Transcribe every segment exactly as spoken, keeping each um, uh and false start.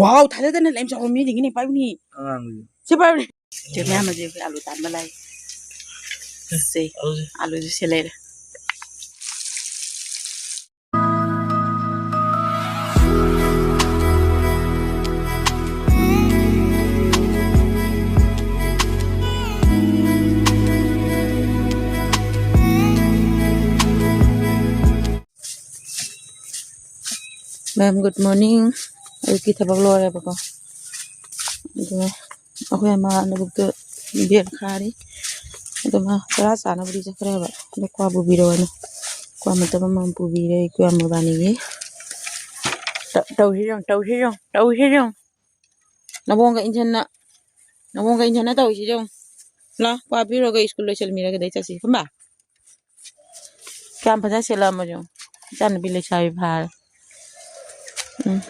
ꯋꯥꯎ, ꯊꯥꯖꯗꯅ ꯂꯩ ꯆꯥꯎꯕ ꯃꯤꯁꯤꯡꯒꯤꯅꯤ ꯄꯥꯏꯕꯅꯤ꯫ ꯑꯉꯥꯡꯒꯤ꯫ ꯁꯤ ꯄꯥꯏꯕꯅꯤ꯫ ꯆꯦ ꯃꯌꯥꯝ ꯑꯁꯤ ꯑꯩꯈꯣꯏ ꯑꯥꯂꯨ ꯇꯥꯟꯕ ꯂꯥꯛꯏ꯫ ꯁꯦ, ꯑꯥꯂꯨꯁꯦ꯫ ꯑꯥꯂꯨꯁꯦ ꯁꯤ ꯂꯩꯔꯦ꯫ Ma'am, good morning. ꯑꯌꯨꯛꯀꯤ ꯊꯕꯛ ꯂꯣꯏꯔꯦꯕꯀꯣ꯫ ꯑꯗꯨꯒ ꯑꯩꯈꯣꯏ ꯑꯃ ꯂꯧꯕꯨꯛꯇ ꯕꯦꯟ ꯈꯥꯔꯤ꯫ ꯑꯗꯨ ꯃꯥ ꯆꯔꯥ ꯆꯥꯅꯕꯗꯤ ꯆꯠꯈ꯭ꯔꯦꯕ꯫ ꯑꯗꯣ ꯀ꯭ꯋꯥ ꯄꯨꯕꯤꯔꯛꯑꯣꯅ ꯀ꯭ꯋꯥ ꯃꯇꯞ ꯑꯃꯃꯝ ꯄꯨꯕꯤꯔꯦ ꯑꯩꯈꯣꯏ ꯃꯕꯥꯅꯤꯒꯤ꯫ ꯇ-, ꯇꯧꯁꯤ ꯌꯦꯡꯉꯨ, ꯇꯧꯁꯤ ꯌꯦꯡꯉꯨ, ꯇꯧꯁꯤ ꯌꯦꯡꯉꯨ꯫ ꯅꯕꯣꯡꯒ ꯏꯟꯖꯟꯅ, ꯅꯕꯣꯡꯒ ꯏꯟꯖꯟꯅ ꯇꯧꯔꯤꯁꯤ ꯌꯦꯡꯉꯨ꯫ ꯂꯥ, ꯀ꯭ꯋꯥ ꯄꯤꯔꯨꯔꯒ ꯁ꯭ꯀꯨꯜ ꯂꯣꯏꯁꯜꯃꯤꯔꯒ ꯑꯗꯩ ꯆꯠꯁꯤ꯫ ꯈꯨꯝꯕ? ꯀꯌꯥꯝ ꯐꯖꯅ ꯁꯦꯠꯂꯛꯑꯝꯃꯣ ꯌꯦꯡꯉꯨ꯫ ꯏꯆꯥꯅꯨꯄꯤ ꯂꯩꯁꯥꯕꯤ ꯐꯥꯔꯦ꯫ ꯎꯝ꯫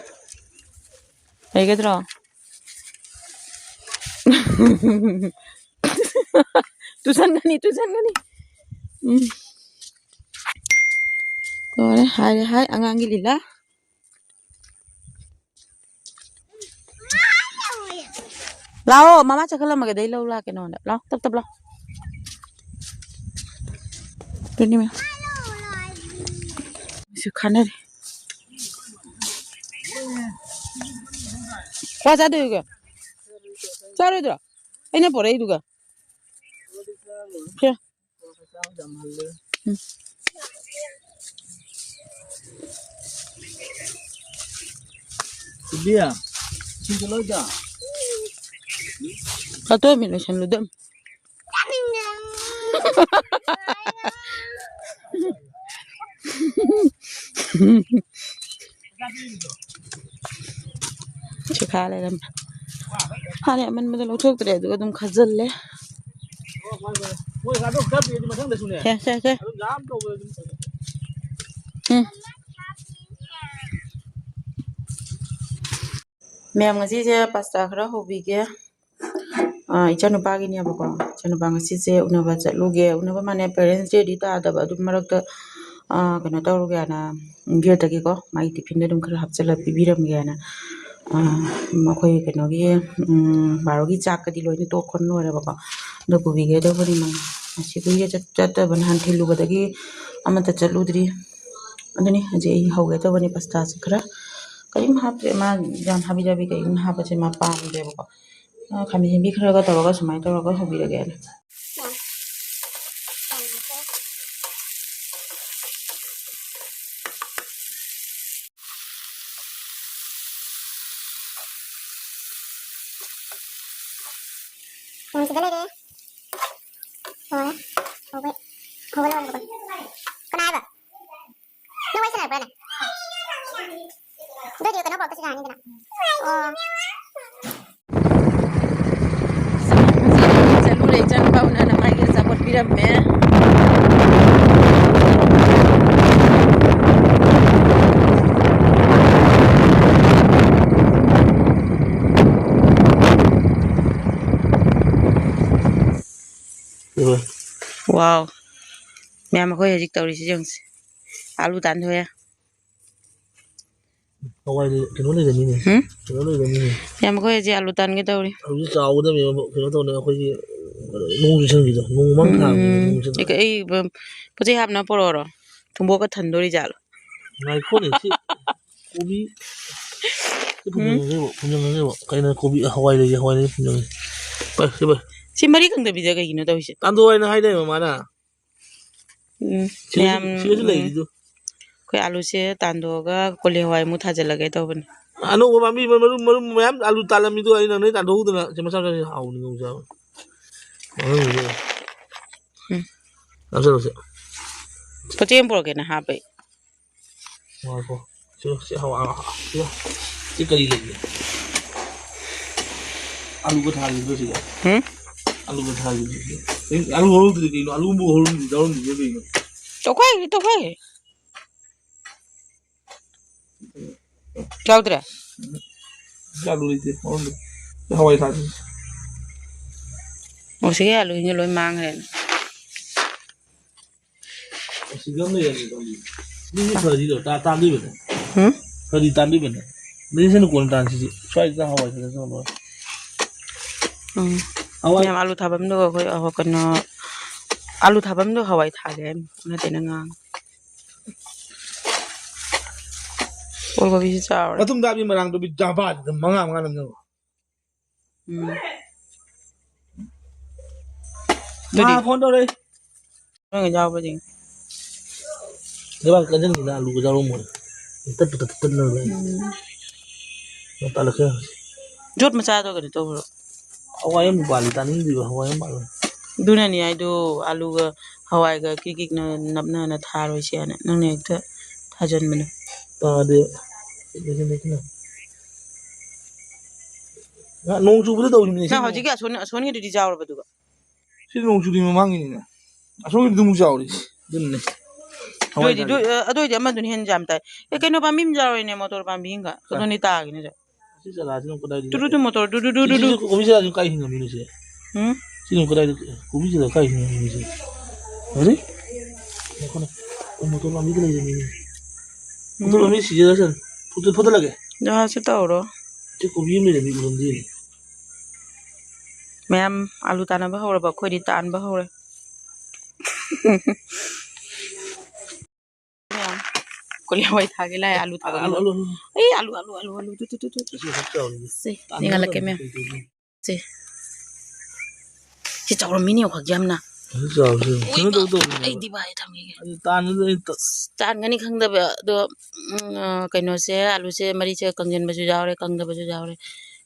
ꯂꯩꯒꯗ꯭ꯔꯣ? ꯇꯨꯁꯟꯒꯅꯤ, ꯇꯨꯁꯟꯒꯅꯤ꯫ ꯎꯝ꯫ ꯂꯣꯏꯔꯦ, ꯍꯥꯏꯔꯦ, ꯍꯥꯏ, ꯑꯉꯥꯡꯒꯤ ꯂꯤꯂꯥ꯫ ꯂꯥꯛꯑꯣ, ꯃꯃꯥ ꯆꯠꯈꯠꯂꯝꯃꯒꯦ, ꯑꯗꯩ ꯂꯧ ꯂꯥꯛꯀꯦ ꯅꯉꯣꯟꯗ꯫ ꯂꯥꯛꯑꯣ, ꯇꯞ ꯇꯞ ꯂꯥꯛꯑꯣ꯫ ꯑꯗꯨꯅꯤ ꯃꯌꯥꯝ꯫ ꯁꯤ ꯈꯟꯅꯔꯤ꯫ ꯀ꯭ꯋꯥ ꯆꯥꯗꯣꯏꯒꯦ? ꯆꯥꯔꯣꯏꯗ꯭ꯔꯣ? ꯑꯩꯅ ꯄꯣꯔꯛꯏꯗꯨꯒ꯫ ꯁꯦ꯫ ꯎꯝ꯫ ꯏꯕꯦꯝ, ꯏꯁꯤꯡꯗꯣ ꯂꯣꯏꯗ꯫ ꯀꯠꯇꯣꯏꯃꯤ ꯂꯣꯏꯁꯜꯂꯨꯗꯝ꯫ ꯁꯤꯈꯥ ꯂꯩꯔꯝꯃꯦ꯫ ꯐꯅꯦꯛ ꯑꯃꯟꯕꯗꯣ ꯂꯧꯊꯣꯛꯇ꯭ꯔꯦ, ꯑꯗꯨꯒ ꯑꯗꯨꯝ ꯈꯥꯖꯤꯜꯂꯦ꯫ ꯃꯣꯏ ꯑꯗꯨꯝ ꯆꯠꯇꯣꯏꯅꯤ ꯃꯊꯪꯗꯁꯨꯅꯦ꯫ ꯁꯦ, ꯁꯦ, ꯁꯦ꯫ ꯑꯗꯨꯝ ꯖꯥꯝ ꯇꯧꯕꯗ ꯑꯗꯨꯝ ꯆꯠꯂꯦ꯫ ꯎꯝ꯫ ꯃꯌꯥꯝ, ꯉꯁꯤꯁꯦ ꯄꯥꯁꯇꯥ ꯈꯔ ꯍꯧꯕꯤꯒꯦ꯫ ꯑꯥ, ꯏꯆꯥꯅꯨꯄꯥꯒꯤꯅꯦꯕꯀꯣ꯫ ꯏꯆꯥꯅꯨꯄꯥ ꯉꯁꯤꯁꯦ ꯎꯅꯕ ꯆꯠꯂꯨꯒꯦ꯫ ꯎꯅꯕ ꯃꯥꯅꯦ, Parents Dayꯗꯤ ꯇꯥꯗꯕ, ꯑꯗꯨꯝ ꯃꯔꯛꯇ, ꯑꯥ, ꯀꯩꯅꯣ ꯇꯧꯔꯨꯒꯦꯅ, ꯒꯦꯠꯇꯒꯤꯀꯣ, ꯃꯥꯒꯤ ꯇꯤꯐꯤꯟꯗ ꯑꯗꯨꯝ ꯈꯔ ꯍꯥꯞꯆꯤꯜꯂ ꯄꯤꯕꯤꯔꯝꯒꯦꯅ꯫ ꯑ, ꯃꯈꯣꯏ ꯀꯩꯅꯣꯒꯤ, ꯎꯝ, ꯕꯥꯔꯣꯒꯤ ꯆꯥꯛꯀꯗꯤ ꯂꯣꯏꯅ ꯇꯣꯛ ꯈꯣꯠ ꯂꯣꯏꯔꯦꯕꯀꯣ꯫ ꯑꯗꯣ ꯄꯨꯕꯤꯒꯗꯧꯕꯅꯤ ꯃꯥ꯫ ꯉꯁꯤ ꯀꯨꯏꯔꯦ ꯆꯠ-, ꯆꯠꯇꯕ, ꯅꯍꯥꯟ ꯊꯤꯜꯂꯨꯕꯗꯒꯤ ꯑꯃꯠꯇ ꯆꯠꯂꯨꯗ꯭ꯔꯤ꯫ ꯑꯗꯨꯅꯤ ꯍꯧꯖꯤꯛ ꯑꯩ ꯍꯧꯒꯦ ꯇꯧꯕꯅꯤ ꯄꯥꯁꯇꯥꯁꯦ ꯈꯔ꯫ ꯀꯔꯤꯝ ꯍꯥꯞꯇ꯭ꯔꯦ ꯃꯥ, ꯌꯥꯝ ꯍꯥꯕꯤ ꯖꯥꯕꯤ ꯀꯔꯤꯝ ꯍꯥꯞꯄꯁꯦ ꯃꯥ ꯄꯥꯝꯗꯦꯕꯀꯣ꯫ ꯑ, ꯈꯥꯃꯦꯟ ꯑꯁꯤꯟꯕꯤ ꯈꯔꯒ ꯇꯧꯔꯒ ꯁꯨꯃꯥꯏꯅ ꯇꯧꯔꯒ ꯍꯧꯕꯤꯔꯒꯦ꯫ ꯐꯣꯟꯁꯤꯗ ꯂꯩꯔꯦ꯫ ꯍꯣꯏ꯫ ꯍꯧꯒꯠ-, ꯍꯧꯒꯠꯂꯣ, ꯍꯧꯒꯠꯂꯣ꯫ ꯀꯅꯥ ꯍꯥꯏꯕ? ꯅꯪ ꯋꯥꯔꯤ ꯁꯥꯟꯅꯔꯛꯄ꯭ꯔꯥꯅꯦ? ꯑꯗꯨ ꯑꯣꯏꯗꯤ ꯀꯩꯅꯣ ꯄꯨꯔꯛꯇꯁꯨ ꯌꯥꯅꯤꯗꯅ꯫ ꯑꯣ꯫ ꯆꯠꯂꯨꯔꯦ, ꯏꯆꯥꯅꯨꯄꯥ ꯎꯅꯅꯕ ꯃꯥꯒꯤ ꯑꯆꯥꯄꯣꯠ ꯄꯤꯔꯝꯃꯦ꯫ ꯋꯥꯎ꯫ ꯃꯌꯥꯝ ꯑꯩꯈꯣꯏ ꯍꯧꯖꯤꯛ ꯇꯧꯔꯤꯁꯤ ꯌꯦꯡꯁꯤ꯫ ꯑꯥꯂꯨ ꯇꯥꯟꯊꯣꯛꯑꯦ꯫ ꯍꯋꯥꯏꯗꯤ ꯀꯩꯅꯣ ꯂꯩꯔꯝꯃꯤꯅꯦ꯫ ꯍꯨꯝ? ꯀꯩꯅꯣ ꯂꯩꯔꯝꯃꯤꯅꯦ꯫ ꯌꯥꯝ ꯑꯩꯈꯣꯏ ꯍꯧꯖꯤꯛ ꯑꯥꯂꯨ ꯇꯥꯟꯒꯦ ꯇꯧꯔꯤ꯫ ꯍꯧꯖꯤꯛ ꯆꯥꯎꯒꯗꯕꯅꯦꯕ, ꯀꯩꯅꯣ ꯇꯧꯅ ꯑꯩꯈꯣꯏꯒꯤ ꯅꯣꯡ ꯆꯨꯁꯟꯕꯤꯗꯣ, ꯅꯣꯡ ꯃꯪ ꯊꯥꯕꯅꯦ, ꯎꯝ꯫ ꯅꯣꯡ ꯆꯨꯁꯟ- ꯑꯩ, ꯑꯩ, ꯄꯣꯠ ꯆꯩ ꯍꯥꯞꯅꯕ ꯄꯣꯔꯛꯑꯣꯔꯣ? ꯊꯨꯝꯕꯣꯛꯀ ꯊꯟꯗꯣꯔꯤ ꯖꯥꯠꯂꯣ? ꯉꯥꯏꯈꯣꯅꯦ, ꯁꯤ ꯀꯣꯕꯤ, ꯁꯤ ꯎꯝ꯫ ꯐꯨꯝꯖꯟꯈ꯭ꯔꯦꯕ, ꯐꯨꯝꯖꯟꯈ꯭ꯔꯦꯕ꯫ ꯀꯩꯅꯣ ꯀꯣꯕꯤ, ꯍꯋꯥꯏ ꯂꯩꯌꯦ, ꯍꯋꯥꯏ ꯂꯩꯌꯦ, ꯐꯨꯝꯖꯟꯈ꯭ꯔꯦ꯫ ꯄꯥꯏ, ꯁꯤ ꯄꯥꯏ꯫ ꯁꯤ ꯃꯔꯤ ꯈꯪꯗꯕꯤꯗ ꯀꯩꯒꯤꯅꯣ ꯇꯧꯔꯤꯁꯦ? ꯇꯥꯟꯗꯣ ꯍꯥꯏꯅ ꯍꯥꯏꯗꯥꯏ ꯃꯃꯥꯅ? ꯎꯝ, ꯁꯤꯗꯁꯨ, ꯌꯥꯝ, ꯁꯤꯗꯁꯨ ꯎꯝ꯫ ꯂꯩꯔꯤꯗꯨ꯫ ꯑꯩꯈꯣꯏ ꯑꯥꯂꯨꯁꯦ ꯇꯥꯟꯗꯣꯛꯑꯒ ꯀꯣꯂꯤ ꯍꯋꯥꯏꯃꯨꯛ ꯊꯥꯖꯤꯜꯂꯒꯦ ꯇꯧꯕꯅꯤ꯫ ꯑꯅꯧꯕ ꯄꯥꯝꯕꯤ ꯃꯔꯨꯝ, ꯃꯔꯨꯝ ꯃꯌꯥꯝ ꯑꯥꯂꯨ ꯇꯥꯜꯂꯝꯃꯤꯗꯣ ꯑꯩꯅ ꯅꯣꯏ ꯇꯥꯟꯊꯣꯛꯎꯗꯅ ꯁꯤ ꯃꯆꯥ ꯃꯆꯥꯁꯤ ꯍꯥꯎꯕꯅꯤ ꯉꯧ ꯆꯥꯕ꯫ ꯑꯉꯧꯕꯁꯦ꯫ ꯎꯝ꯫ ꯆꯥꯁꯜꯂꯨꯁꯦ꯫ ꯄꯣꯠ ꯆꯩ ꯑꯃ ꯄꯨꯔꯛꯀꯦꯅ ꯍꯥꯞꯄꯦ꯫ ꯉꯥꯏꯈꯣ꯫ ꯁꯤ, ꯁꯤ ꯍꯋꯥꯏ, ꯁꯤ, ꯁꯤ ꯀꯔꯤ ꯂꯩꯒꯦ? ꯑꯂꯨꯒ ꯊꯥꯈꯤꯕ꯭ꯔꯣ ꯁꯤꯗ? ꯍꯨꯝ? ꯑꯂꯨꯒ ꯊꯥꯈꯤꯕ꯭ꯔꯣ ꯁꯤꯗ? ꯑꯦ, ꯑꯂꯨ ꯍꯧꯔꯝꯗ꯭ꯔꯗꯤ ꯀꯩꯅꯣ? ꯑꯂꯨꯕꯨ ꯍꯧꯔꯝꯗ꯭ꯔꯗꯤ ꯌꯥꯎꯔꯝꯗ꯭ꯔꯤꯁꯦ ꯀꯩꯅꯣ? ꯇꯣꯛꯈꯥꯏꯈ꯭ꯔꯦ, ꯇꯣꯛꯈꯥꯏꯈ꯭ꯔꯦ꯫ ꯌꯥꯎꯗ꯭ꯔꯦ? ꯁꯤ ꯑꯂꯨ ꯂꯩꯇꯦ, ꯍꯧꯔꯝꯗ꯭ꯔꯦ꯫ ꯁꯤ ꯍꯋꯥꯏ ꯊꯥꯛꯁꯤ꯫ ꯑꯣ, ꯁꯤꯒꯤ ꯑꯂꯨꯁꯤꯡꯁꯦ ꯂꯣꯏ ꯃꯥꯡꯈ꯭ꯔꯦꯅꯦ꯫ ꯑꯁꯤꯒ ꯑꯃ ꯂꯩꯔꯝꯃꯦ, ꯇꯧꯔꯤ꯫ ꯃꯤꯁꯦ ꯐꯔꯗꯤ ꯇꯥ-, ꯇꯥꯟꯗꯣꯏꯕꯅꯦ꯫ ꯍꯨꯝ? ꯐꯔꯗꯤ ꯇꯥꯟꯗꯣꯏꯕꯅꯦ꯫ ꯃꯤꯁꯤꯅ ꯀꯣꯟ ꯇꯥꯟꯁꯤꯗꯤ ꯁ꯭ꯋꯥꯏꯗ ꯍꯋꯥꯏ ꯈꯛꯇ ꯆꯪꯉꯣꯏ꯫ ꯎꯝ꯫ ꯍꯋꯥꯏ꯫ ꯃꯌꯥꯝ ꯑꯂꯨ ꯊꯥꯐꯝꯗꯨꯒ ꯑꯩꯈꯣꯏ, ꯑꯍꯣ-, ꯀꯩꯅꯣ, ꯑꯂꯨ ꯊꯥꯐꯝꯗꯨ ꯍꯋꯥꯏ ꯊꯥꯒꯦ ꯍꯥꯏ ꯅꯠꯇꯦꯅ ꯉꯥꯡ꯫ ꯑꯣꯜ ꯀꯣꯕꯤꯁꯤ ꯆꯥꯎꯔꯦ꯫ ꯃꯇꯨꯝ ꯇꯥꯕꯤ ꯃꯔꯥꯡꯗꯨ ꯕꯤ ꯖꯥꯝꯕꯥꯗꯨꯗ ꯃꯉꯥ ꯃꯉꯥ ꯅꯝꯖꯜꯂꯣ꯫ ꯎꯝ꯫ ꯃꯥ ꯑꯗꯨꯗꯤ ꯐꯣꯟ ꯇꯧꯔꯛꯏ꯫ ꯅꯪ ꯌꯥꯎꯕꯗꯤ꯫ ꯂꯩꯕꯥꯛ ꯀꯟꯖꯟꯒꯤꯅ ꯑꯂꯨꯒ ꯌꯥꯎꯔꯝꯃꯣꯏ꯫ ꯇꯠꯄ ꯇꯠ ꯇꯠꯅ ꯂꯩ꯫ ꯎꯝ꯫ ꯅꯪ ꯇꯥꯜꯂꯛꯀꯦ ꯍꯧꯖꯤꯛ꯫ ꯌꯣꯠ ꯃꯆꯥꯗꯣ ꯀꯩꯅꯣ ꯇꯧꯕ꯭ꯔꯣ? ꯍꯋꯥꯏ ꯑꯃꯨꯛ ꯄꯥꯜꯂꯤ, ꯇꯥꯅꯤꯡꯗ꯭ꯔꯤꯕ ꯍꯋꯥꯏ ꯑꯃ ꯄꯥꯜꯂꯤ꯫ ꯑꯗꯨꯅꯅꯤ ꯍꯥꯏꯗꯣ, ꯑꯂꯨꯒ ꯍꯋꯥꯏꯒ ꯀꯤꯛ ꯀꯤꯛꯅ ꯅꯞꯅꯅ ꯊꯥꯔꯣꯏꯁꯦ ꯍꯥꯏꯅ ꯅꯪꯅ ꯍꯦꯛꯇ ꯊꯥꯖꯟꯕꯅꯦ꯫ ꯇꯥꯗꯦ꯫ ꯉ-, ꯅꯣꯡ ꯆꯨꯕꯗ ꯇꯧꯔꯤꯕꯅꯤ ꯅꯪ ꯁꯤꯕꯨ꯫ ꯍꯧꯖꯤꯛꯀꯤ ꯑꯁꯣꯟ-, ꯑꯁꯣꯟꯒꯤꯗꯨꯗꯤ ꯆꯥꯎꯔꯕ ꯑꯗꯨꯒ? ꯁꯤ ꯅꯣꯡ ꯆꯨꯗ꯭ꯔꯤ ꯃꯃꯥꯡꯒꯤꯅꯤꯅꯦ꯫ ꯑꯁꯣꯝꯒꯤꯗꯨꯃꯨꯛ ꯆꯥꯎꯔꯤ꯫ ꯑꯗꯨꯅꯅꯦ꯫ ꯑꯗꯨ ꯑꯣꯏꯗꯤ, ꯍꯋꯥꯏ ꯑꯗꯨ, ꯊꯥꯕꯤ꯫ ꯑ, ꯑꯗꯨ ꯑꯣꯏꯗꯤ ꯑꯃꯗꯨꯅ ꯍꯦꯟꯅ ꯌꯥꯝ ꯇꯥꯏ꯫ ꯑꯦ, ꯀꯩꯅꯣ ꯄꯥꯝꯕꯤ ꯑꯃ ꯆꯥꯎꯔꯤꯅꯦ, ꯃꯣꯇꯣꯔ ꯄꯥꯝꯕꯤ ꯑꯃꯒ꯫ ꯀ-, ꯑꯗꯨꯅꯤ ꯇꯥꯒꯤꯅꯦ ꯁꯦ꯫ ꯁꯤ ꯆꯔꯥꯁꯤꯅ ꯀꯗꯥꯏꯗꯒꯤ ꯇꯨꯔꯨ ꯇꯨ ꯃꯣꯇꯣꯔ ꯇꯨꯔꯨ ꯇꯨ ꯇꯨ ꯁꯤ, ꯇꯨ꯫ ꯁꯤ ꯀꯣꯕꯤ ꯆꯔꯥꯁꯤꯅ ꯀꯥꯏ ꯍꯤꯡꯉꯝꯃꯤꯅꯣ ꯁꯦ? ꯎꯝ? ꯁꯤꯅ ꯀꯗꯥꯏꯗ, ꯀꯣꯕꯤ ꯆꯔꯥ ꯀꯥꯏ ꯍꯤꯡꯉꯝꯃꯤꯅꯣ ꯁꯦ? ꯑꯔꯦ? ꯉꯥꯏꯈꯣꯅꯦ꯫ ꯑꯣ, ꯃꯣꯇꯣꯔ ꯄꯥꯝꯕꯤꯗ ꯂꯩꯔꯝꯃꯤꯅꯦ꯫ ꯎꯝ꯫ ꯃꯣꯇꯣꯔ ꯄꯥꯝꯕꯤ ꯁꯤꯖꯔꯁꯅꯨ꯫ ꯐꯨꯠꯇ-, ꯐꯨꯠꯇꯠꯂꯒꯦ꯫ ꯖꯍꯥꯖꯁꯨ ꯇꯧꯔꯣ꯫ ꯁꯤ ꯀꯣꯕꯤ ꯑꯃ ꯂꯩꯔꯝꯃꯤ ꯎꯔꯝꯗꯦ꯫ ꯃꯌꯥꯝ ꯑꯂꯨ ꯇꯥꯟꯅꯕ ꯍꯧꯔꯕ? ꯑꯩꯈꯣꯏꯗꯤ ꯇꯥꯟꯕ ꯍꯧꯔꯦ꯫ ꯃꯌꯥꯝ ꯀꯣꯂꯤ ꯍꯋꯥꯏ ꯊꯥꯒꯦ ꯂꯥꯛꯑꯦ, ꯑꯂꯨ ꯊꯥꯒꯦ ꯑꯂꯨ, ꯂꯥꯛꯑꯦ꯫ ꯑꯂꯨ, ꯑꯂꯨ꯫ ꯑꯩ ꯑꯂꯨ, ꯑꯂꯨ, ꯑꯂꯨ, ꯑꯂꯨ, two, two, two, two, two. ꯑꯁꯤ ꯈꯛ ꯆꯥꯎꯔꯤꯅꯦ꯫ ꯁꯦ, ꯇꯥꯟꯕ ꯌꯦꯡꯍꯜꯂꯛꯀꯦ, ꯃꯇꯝꯗ ꯃꯌꯥꯝ꯫ ꯀꯩ ꯇꯧꯗꯣꯏꯅꯣ? ꯁꯦ꯫ ꯁꯤ ꯆꯥꯎꯔꯝꯃꯤꯅꯦ, ꯌꯦꯡꯉꯣ, ꯈꯛ ꯌꯥꯝꯅ꯫ ꯑꯗꯨ ꯆꯥꯎꯔꯁꯦ꯫ ꯎꯏ, ꯀꯩꯅꯣ ꯇꯧ ꯇꯧꯕꯅꯦꯕ꯫ ꯑꯩ ꯗꯤꯚꯥꯏ ꯊꯝꯈꯤꯒꯦ꯫ ꯑꯗꯨ ꯇꯥꯟꯕꯗꯣ ꯑꯩ ꯇ- ꯇꯥꯟꯒꯅꯤ ꯈꯪꯗꯕ, ꯑꯗꯣ, ꯎꯝ, ꯑ, ꯀꯩꯅꯣꯁꯦ, ꯑꯂꯨꯁꯦ ꯃꯔꯤꯁꯦ ꯀꯪꯁꯤꯟꯕꯁꯨ ꯌꯥꯎꯔꯦ, ꯀꯪꯗꯕꯁꯨ ꯌꯥꯎꯔꯦ꯫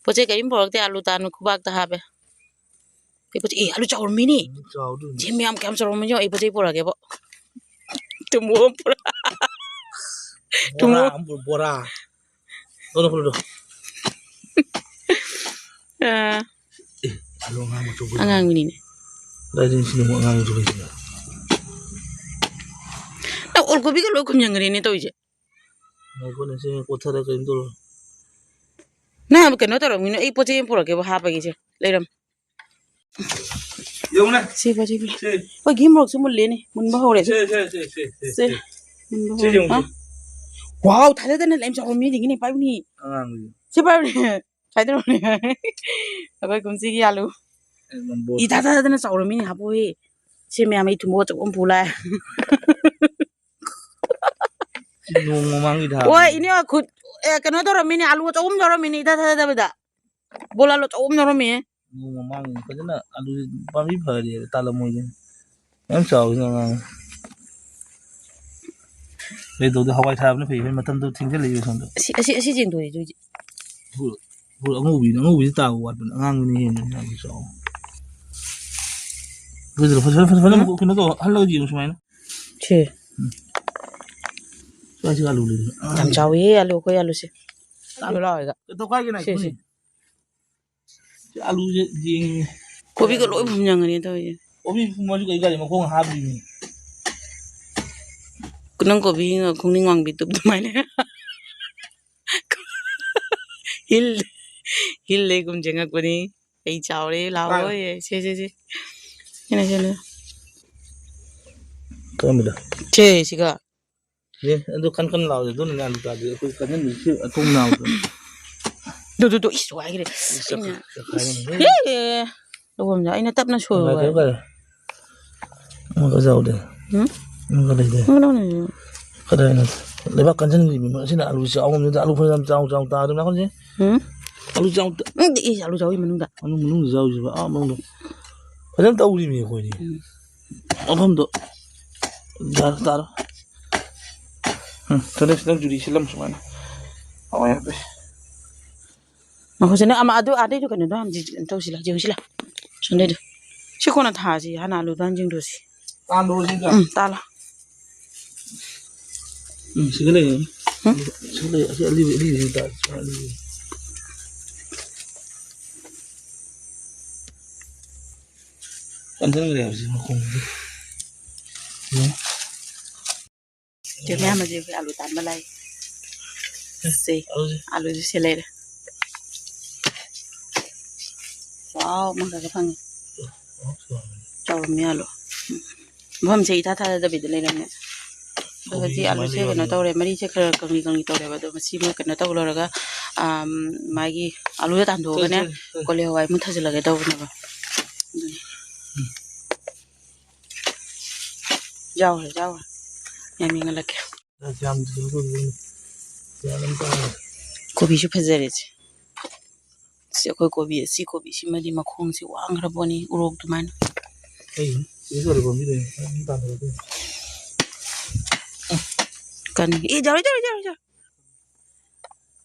ꯄꯣꯠ ꯆꯩ ꯀꯔꯤꯝ ꯄꯨꯔꯛꯇꯦ, ꯑꯂꯨ ꯇꯥꯟꯕ ꯈꯨꯕꯥꯛꯇ ꯍꯥꯞꯄꯦ꯫ ꯑꯩ ꯄꯣꯠ ꯆꯩ, ꯑꯦ, ꯑꯂꯨ ꯆꯥꯎꯔꯝꯃꯤꯅꯦ꯫ ꯎꯝ, ꯆꯥꯎꯗꯣꯏꯅꯤ꯫ ꯁꯤ ꯃꯌꯥꯝ ꯀꯌꯥꯝ ꯆꯥꯎꯔꯝꯃꯤꯅꯣ? ꯑꯩ ꯄꯣꯠ ꯆꯩ ꯄꯨꯔꯛꯑꯒꯦꯕꯣ꯫ ꯇꯨꯝꯕ ꯑꯃ ꯄꯨꯔꯛ-, ꯕꯣꯔꯥ ꯇꯨꯝꯕ ꯑꯃ ꯄꯨꯔꯛ-, ꯕꯣꯔꯥ꯫ ꯂꯧꯔꯣ, ꯂꯧꯔꯣ꯫ ꯑ꯫ ꯑꯦ, ꯑꯂꯨ ꯑꯉꯥꯡꯕ ꯑꯆꯧꯕꯗꯣ꯫ ꯑꯉꯥꯡꯕꯅꯤꯅꯦ꯫ ꯀꯗꯥꯏꯗꯒꯤ ꯁꯤꯅ ꯑꯃꯨꯛ ꯑꯉꯥꯡꯕ ꯑꯆꯧꯕꯁꯤꯅ? ꯑ, ꯑꯣꯜ ꯀꯣꯕꯤꯒ ꯂꯣꯏ ꯈꯨꯝꯖꯟꯈ꯭ꯔꯦꯅꯦ ꯇꯧꯔꯤꯁꯦ꯫ ꯉꯥꯏꯈꯣꯅꯦ, ꯁꯤ ꯀꯣꯊꯔ ꯀꯩꯅꯣ ꯇꯧꯔꯣ꯫ ꯅꯪ ꯀꯩꯅꯣ ꯇꯧꯔꯝꯒꯤꯅꯣ, ꯑꯩ ꯄꯣꯠ ꯆꯩ ꯑꯃ ꯄꯨꯔꯛꯀꯦꯕ, ꯍꯥꯞꯄꯒꯦꯁꯦ, ꯂꯩꯔꯝ꯫ ꯌꯦꯡꯉꯨꯅꯦ꯫ ꯁꯤ ꯄꯣꯠ ꯆꯩ ꯄꯨꯔꯛ-, ꯁꯤ꯫ ꯍꯣꯏ, ꯘꯤ ꯃꯣꯔꯣꯛꯁꯨ ꯃꯨꯜꯂꯦꯅꯦ, ꯃꯨꯟꯕ ꯍꯧꯔꯦ꯫ ꯁꯦ, ꯁꯦ, ꯁꯦ, ꯁꯦ, ꯁꯦ, ꯁꯦ꯫ ꯁꯦ꯫ ꯃꯨꯟꯕ ꯁꯤ ꯍꯧꯔꯦ꯫ ꯌꯦꯡꯉꯨ, ꯍꯥ? ꯁꯤ꯫ ꯋꯥꯎ, ꯊꯥꯖꯗꯅ ꯂꯩ ꯆꯥꯎꯔꯝꯃꯤ, ꯌꯦꯡꯉꯤꯅꯦ, ꯄꯥꯏꯕꯅꯤ꯫ ꯑꯉꯥꯡꯒꯤ꯫ ꯁꯤ ꯄꯥꯏꯕꯅꯤ꯫ ꯁ꯭ꯋꯥꯏꯗ ꯂꯩꯔꯝꯃꯤ꯫ ꯑꯩꯈꯣꯏ ꯀꯨꯝꯁꯤꯒꯤ ꯑꯥꯂꯨ꯫ ꯑꯦ, ꯅꯝꯕꯣꯜ꯫ ꯏꯊꯥ ꯊꯥꯖꯗꯅ ꯆꯥꯎꯔꯝꯃꯤꯅꯦ, ꯍꯥꯞꯄꯣꯏ꯫ ꯁꯤ ꯃꯌꯥꯝ ꯑꯩ ꯊꯨꯝꯃꯣꯛ ꯑꯆꯧꯕ ꯑꯃ ꯄꯨ ꯂꯥꯛꯑꯦ꯫ ꯁꯤ ꯅꯣꯡ ꯃꯃꯥꯡꯒꯤ ꯊꯥ꯫ ꯍꯣꯏ, ꯏꯅꯦ ꯈꯨꯠ, ꯑꯦ, ꯀꯩꯅꯣ ꯇꯧꯔꯝꯃꯤꯅꯦ, ꯑꯥꯂꯨ ꯑꯆꯧꯕ ꯑꯃ ꯌꯥꯎꯔꯝꯃꯤꯅꯦ, ꯏꯊꯥ ꯊꯥꯖꯗꯕꯗ꯫ ꯕꯣꯂꯥꯂꯣ ꯑꯆꯧꯕ ꯑꯃ ꯌꯥꯎꯔꯝꯃꯦ꯫ ꯅꯣꯡ ꯃꯃꯥꯡꯒꯤ ꯐꯖꯅ ꯑꯥꯂꯨ ꯄꯥꯝꯕꯤ ꯐꯔꯗꯤ ꯇꯥꯜꯂꯝꯃꯣꯏꯗ꯫ ꯌꯥꯝ ꯆꯥꯎꯋꯤꯅ ꯑꯉꯥꯡ꯫ ꯀꯩꯗꯧꯗꯦ, ꯍꯋꯥꯏ ꯊꯥꯕꯅ ꯐꯩ, ꯍꯣꯏ, ꯃꯇꯝꯗꯣ ꯊꯦꯡꯖꯤꯜꯂꯛꯏꯕ ꯁꯣꯝꯗ꯫ ꯑꯁꯤ, ꯑꯁꯤ, ꯑꯁꯤ ꯆꯦꯟꯗꯣꯏ ꯑꯗꯨꯏꯗꯤ꯫ ꯍꯣꯏ, ꯍꯣꯏ, ꯑꯉꯧꯕꯤꯅ, ꯑꯉꯧꯕꯤꯗꯤ ꯇꯥꯕ ꯋꯥꯠꯄꯅꯦ, ꯑꯉꯥꯡꯕꯤꯅ ꯍꯦꯟꯅ ꯌꯥꯝ ꯆꯥꯎꯋꯤ꯫ ꯐꯖꯅ, ꯐꯖꯅ, ꯐꯖꯅ ꯎꯝ? ꯀꯩꯅꯣ ꯇꯧ, ꯍꯜꯂꯒ ꯌꯦꯡꯉꯨ ꯁꯨꯃꯥꯏꯅ꯫ ꯁꯤ꯫ ꯎꯝ꯫ ꯁ꯭ꯋꯥꯏꯁꯤꯒ ꯑꯂꯨ ꯂꯩꯕꯅꯦ꯫ ꯌꯥꯝ ꯆꯥꯎꯋꯤꯍꯦ ꯑꯂꯨ, ꯑꯩꯈꯣꯏ ꯑꯂꯨꯁꯦ꯫ ꯑꯂꯨ ꯂꯥꯎꯋꯦꯒ꯫ ꯀꯩꯗꯧ ꯀꯥꯏꯒꯦ ꯅꯪ ꯁꯤ, ꯁꯤ꯫ ꯏꯕꯨꯡꯉꯣ? ꯁꯤ ꯑꯂꯨꯁꯦ ꯌꯦꯡꯉꯤꯅꯦ꯫ ꯀꯣꯕꯤꯒ ꯂꯣꯏ ꯐꯨꯝꯖꯪꯉꯅꯤ ꯇꯧꯔꯤꯁꯦ꯫ ꯀꯣꯕꯤ ꯐꯨꯝꯃꯁꯨ ꯀꯩ ꯀꯥꯏꯗꯩ ꯃꯈꯣꯡ ꯍꯥꯞꯄꯤꯅꯦ꯫ ꯅꯪ ꯀꯣꯕꯤ ꯈꯣꯡꯅꯤꯡ ꯋꯥꯡꯕꯤ ꯇꯨꯞ ꯑꯗꯨꯃꯥꯏꯅ꯫ ꯍꯤꯜ, ꯍꯤꯜ ꯂꯩꯒꯨꯝ ꯆꯪꯉꯛꯄꯅꯤ꯫ ꯑꯩ ꯆꯥꯎꯔꯦ, ꯂꯥꯎꯔꯣꯏ꯫ ꯁꯦ, ꯁꯦ, ꯁꯦ꯫ ꯁꯤꯅ, ꯁꯤꯅ꯫ ꯀꯔꯝꯕꯗ? ꯁꯦ, ꯁꯤꯒ꯫ ꯑꯦ, ꯑꯗꯨ ꯀꯟ ꯀꯟ ꯂꯥꯎꯗꯦ, ꯑꯗꯨꯅꯅꯦ ꯑꯂꯨ ꯆꯥꯗꯦ꯫ ꯑꯩꯈꯣꯏ ꯀꯟꯖꯟꯕꯁꯤ ꯑꯊꯣꯡ ꯅꯥꯕꯗꯣ꯫ ꯇꯨ, ꯇꯨ, ꯇꯨ, ꯏꯁ, ꯋꯥꯏꯈ꯭ꯔꯦ꯫ ꯆꯠꯈ꯭ꯔꯦ, ꯆꯠꯈ꯭ꯔꯦ꯫ ꯑꯦ, ꯂꯧꯐꯝꯁꯦ ꯑꯩꯅ ꯇꯞꯅ ꯁꯣꯏꯕ꯫ ꯀꯩꯅꯣ ꯀꯥꯏꯔꯦ꯫ ꯑꯃꯒ ꯌꯥꯎꯗꯦ꯫ ꯎꯝ? ꯑꯃꯒ ꯂꯩꯇꯦ꯫ ꯑꯃꯒ ꯂꯧꯅꯦ꯫ ꯀꯗꯥꯏꯅꯣ? ꯂꯩꯕꯥꯛ ꯀꯟꯖꯟꯈꯤꯕ ꯑꯁꯤꯅ ꯑꯂꯨ ꯆꯥꯎꯕꯗꯨꯗ ꯑꯂꯨ ꯐꯅꯌꯥꯝ ꯆꯥꯎ ꯆꯥꯎ ꯇꯥꯗꯅ ꯈꯪꯗꯦ꯫ ꯎꯝ? ꯑꯂꯨ ꯆꯥꯎ ꯇ- ꯎꯝ, ꯏꯁ, ꯑꯂꯨ ꯆꯥꯎꯏ ꯃꯅꯨꯡꯗ꯫ ꯑꯂꯨ ꯃꯅꯨꯡꯗ ꯆꯥꯎꯔꯤꯁꯤꯕ, ꯑꯥ ꯃꯅꯨꯡꯗ꯫ ꯐꯖꯅ ꯇꯧꯔꯤꯃꯤ ꯑꯩꯈꯣꯏꯗꯤ꯫ ꯎꯝ꯫ ꯃꯐꯝꯗꯣ ꯒ꯭ꯌꯥꯟ ꯇꯥꯔꯣ꯫ ꯎꯝ, ꯊꯣꯏꯗꯣꯛ ꯈꯤꯇꯪ ꯖꯨꯔꯤ ꯁꯤꯜꯂꯝꯃꯨ ꯁꯨꯃꯥꯏꯅ꯫ ꯍꯋꯥꯏ ꯍꯥꯞꯄꯦ꯫ ꯉꯥꯏꯈꯣ, ꯁꯤꯅ ꯑꯃ ꯑꯗꯨ ꯑꯥꯗꯩꯗꯨ ꯀꯩꯅꯣꯗꯣ ꯍꯥꯟꯅ ꯖꯤ-, ꯀꯩꯅꯣ ꯇꯧꯁꯤꯜꯂ, ꯌꯦꯡꯁꯤꯜꯂ꯫ ꯁꯣꯝꯗꯩꯗꯨ꯫ ꯁꯤ ꯀꯣꯟꯅ ꯊꯥꯁꯤ, ꯍꯥꯟꯅ ꯑꯂꯨꯗꯣ ꯍꯥꯟꯅ ꯌꯦꯡꯗꯣꯛꯁꯤ꯫ ꯇꯥꯟꯗ꯭ꯔꯣ ꯁꯤꯗ? ꯎꯝ, ꯇꯥꯜꯂꯣ꯫ ꯎꯝ, ꯁꯤꯗ ꯂꯩꯌꯦ꯫ ꯎꯝ? ꯁꯤꯗ ꯂꯩ, ꯑꯁꯤ ꯑꯂꯤꯕꯤ, ꯑꯂꯤꯕꯤ ꯁꯤꯗ, ꯑꯂꯤꯕꯤ꯫ ꯀꯟꯖꯟꯈ꯭ꯔꯦ ꯍꯧꯖꯤꯛ ꯃꯈꯣꯡꯁꯤꯗꯤ꯫ ꯌꯦꯡꯉꯣ꯫ ꯆꯦ ꯃꯌꯥꯝ ꯍꯧꯖꯤꯛ ꯑꯩꯈꯣꯏ ꯑꯂꯨ ꯇꯥꯟꯕ ꯂꯥꯛꯏ꯫ ꯁꯦ, ꯑꯂꯨꯁꯦ꯫ ꯑꯂꯨꯁꯦ ꯁꯤ ꯂꯩꯔꯦ꯫ ꯋꯥꯎ, ꯃꯪꯒꯜꯒ ꯐꯪꯉꯦ꯫ ꯆꯥꯎꯔꯝꯃꯦ ꯑꯂꯨ꯫ ꯃꯐꯝꯁꯦ ꯏꯊꯥ ꯊꯥꯖꯗꯕꯤꯗ ꯂꯩꯔꯝꯃꯦ꯫ ꯑꯗꯣ ꯍꯧꯖꯤꯛ ꯑꯥꯂꯨꯁꯦ ꯀꯩꯅꯣ ꯇꯧꯔꯦ, ꯃꯔꯤꯁꯦ ꯈꯔ ꯀꯪꯂꯤ ꯀꯪꯂꯤ ꯇꯧꯔꯦꯕ꯫ ꯑꯗꯣ ꯃꯁꯤ ꯑꯃ ꯀꯩꯅꯣ ꯇꯧ ꯂꯧꯔꯒ, ꯑꯝ, ꯃꯥꯒꯤ ꯑꯥꯂꯨꯗ ꯇꯥꯟꯊꯣꯛꯑꯒꯅꯦ, ꯆꯠꯂꯦ, ꯆꯠꯂꯦ, ꯆꯠꯂꯦ꯫ ꯀꯣꯂꯤ ꯍꯋꯥꯏ ꯑꯃꯨꯛ ꯊꯥꯖꯤꯜꯂꯒꯦ ꯇꯧꯕꯅꯦꯕ꯫ ꯑꯗꯨꯅꯤ꯫ ꯎꯝ꯫ ꯌꯥꯎꯔꯦ, ꯌꯥꯎꯔꯦ꯫ ꯌꯥꯝ ꯌꯦꯡꯍꯜꯂꯛꯀꯦ꯫ ꯑꯁ, ꯌꯥꯝ ꯀꯩꯅꯣ ꯇꯧꯗꯦ꯫ ꯒ꯭ꯌꯥꯟ ꯑꯃ ꯇꯥꯗꯦ꯫ ꯀꯣꯕꯤꯁꯨ ꯐꯖꯔꯦ ꯁꯦ꯫ ꯁꯤ ꯑꯩꯈꯣꯏ ꯀꯣꯕꯤ, ꯁꯤ ꯀꯣꯕꯤꯁꯤꯃꯗꯤ ꯃꯈꯣꯡꯁꯤ ꯋꯥꯡꯈ꯭ꯔ ꯄꯣꯠꯅꯤ, ꯎꯔꯣꯛ ꯑꯗꯨꯃꯥꯏꯅ꯫ ꯑꯩ ꯁꯤ ꯆꯠꯂꯦ ꯄꯥꯝꯕꯤꯗꯣ ꯌꯥꯝ ꯇꯥꯟꯅꯔꯗꯤ꯫ ꯀꯟ-, ꯑꯦ, ꯌꯥꯔꯣꯏ, ꯌꯥꯔꯣꯏ, ꯌꯥꯔꯣꯏ, ꯌꯥꯔꯣꯏ꯫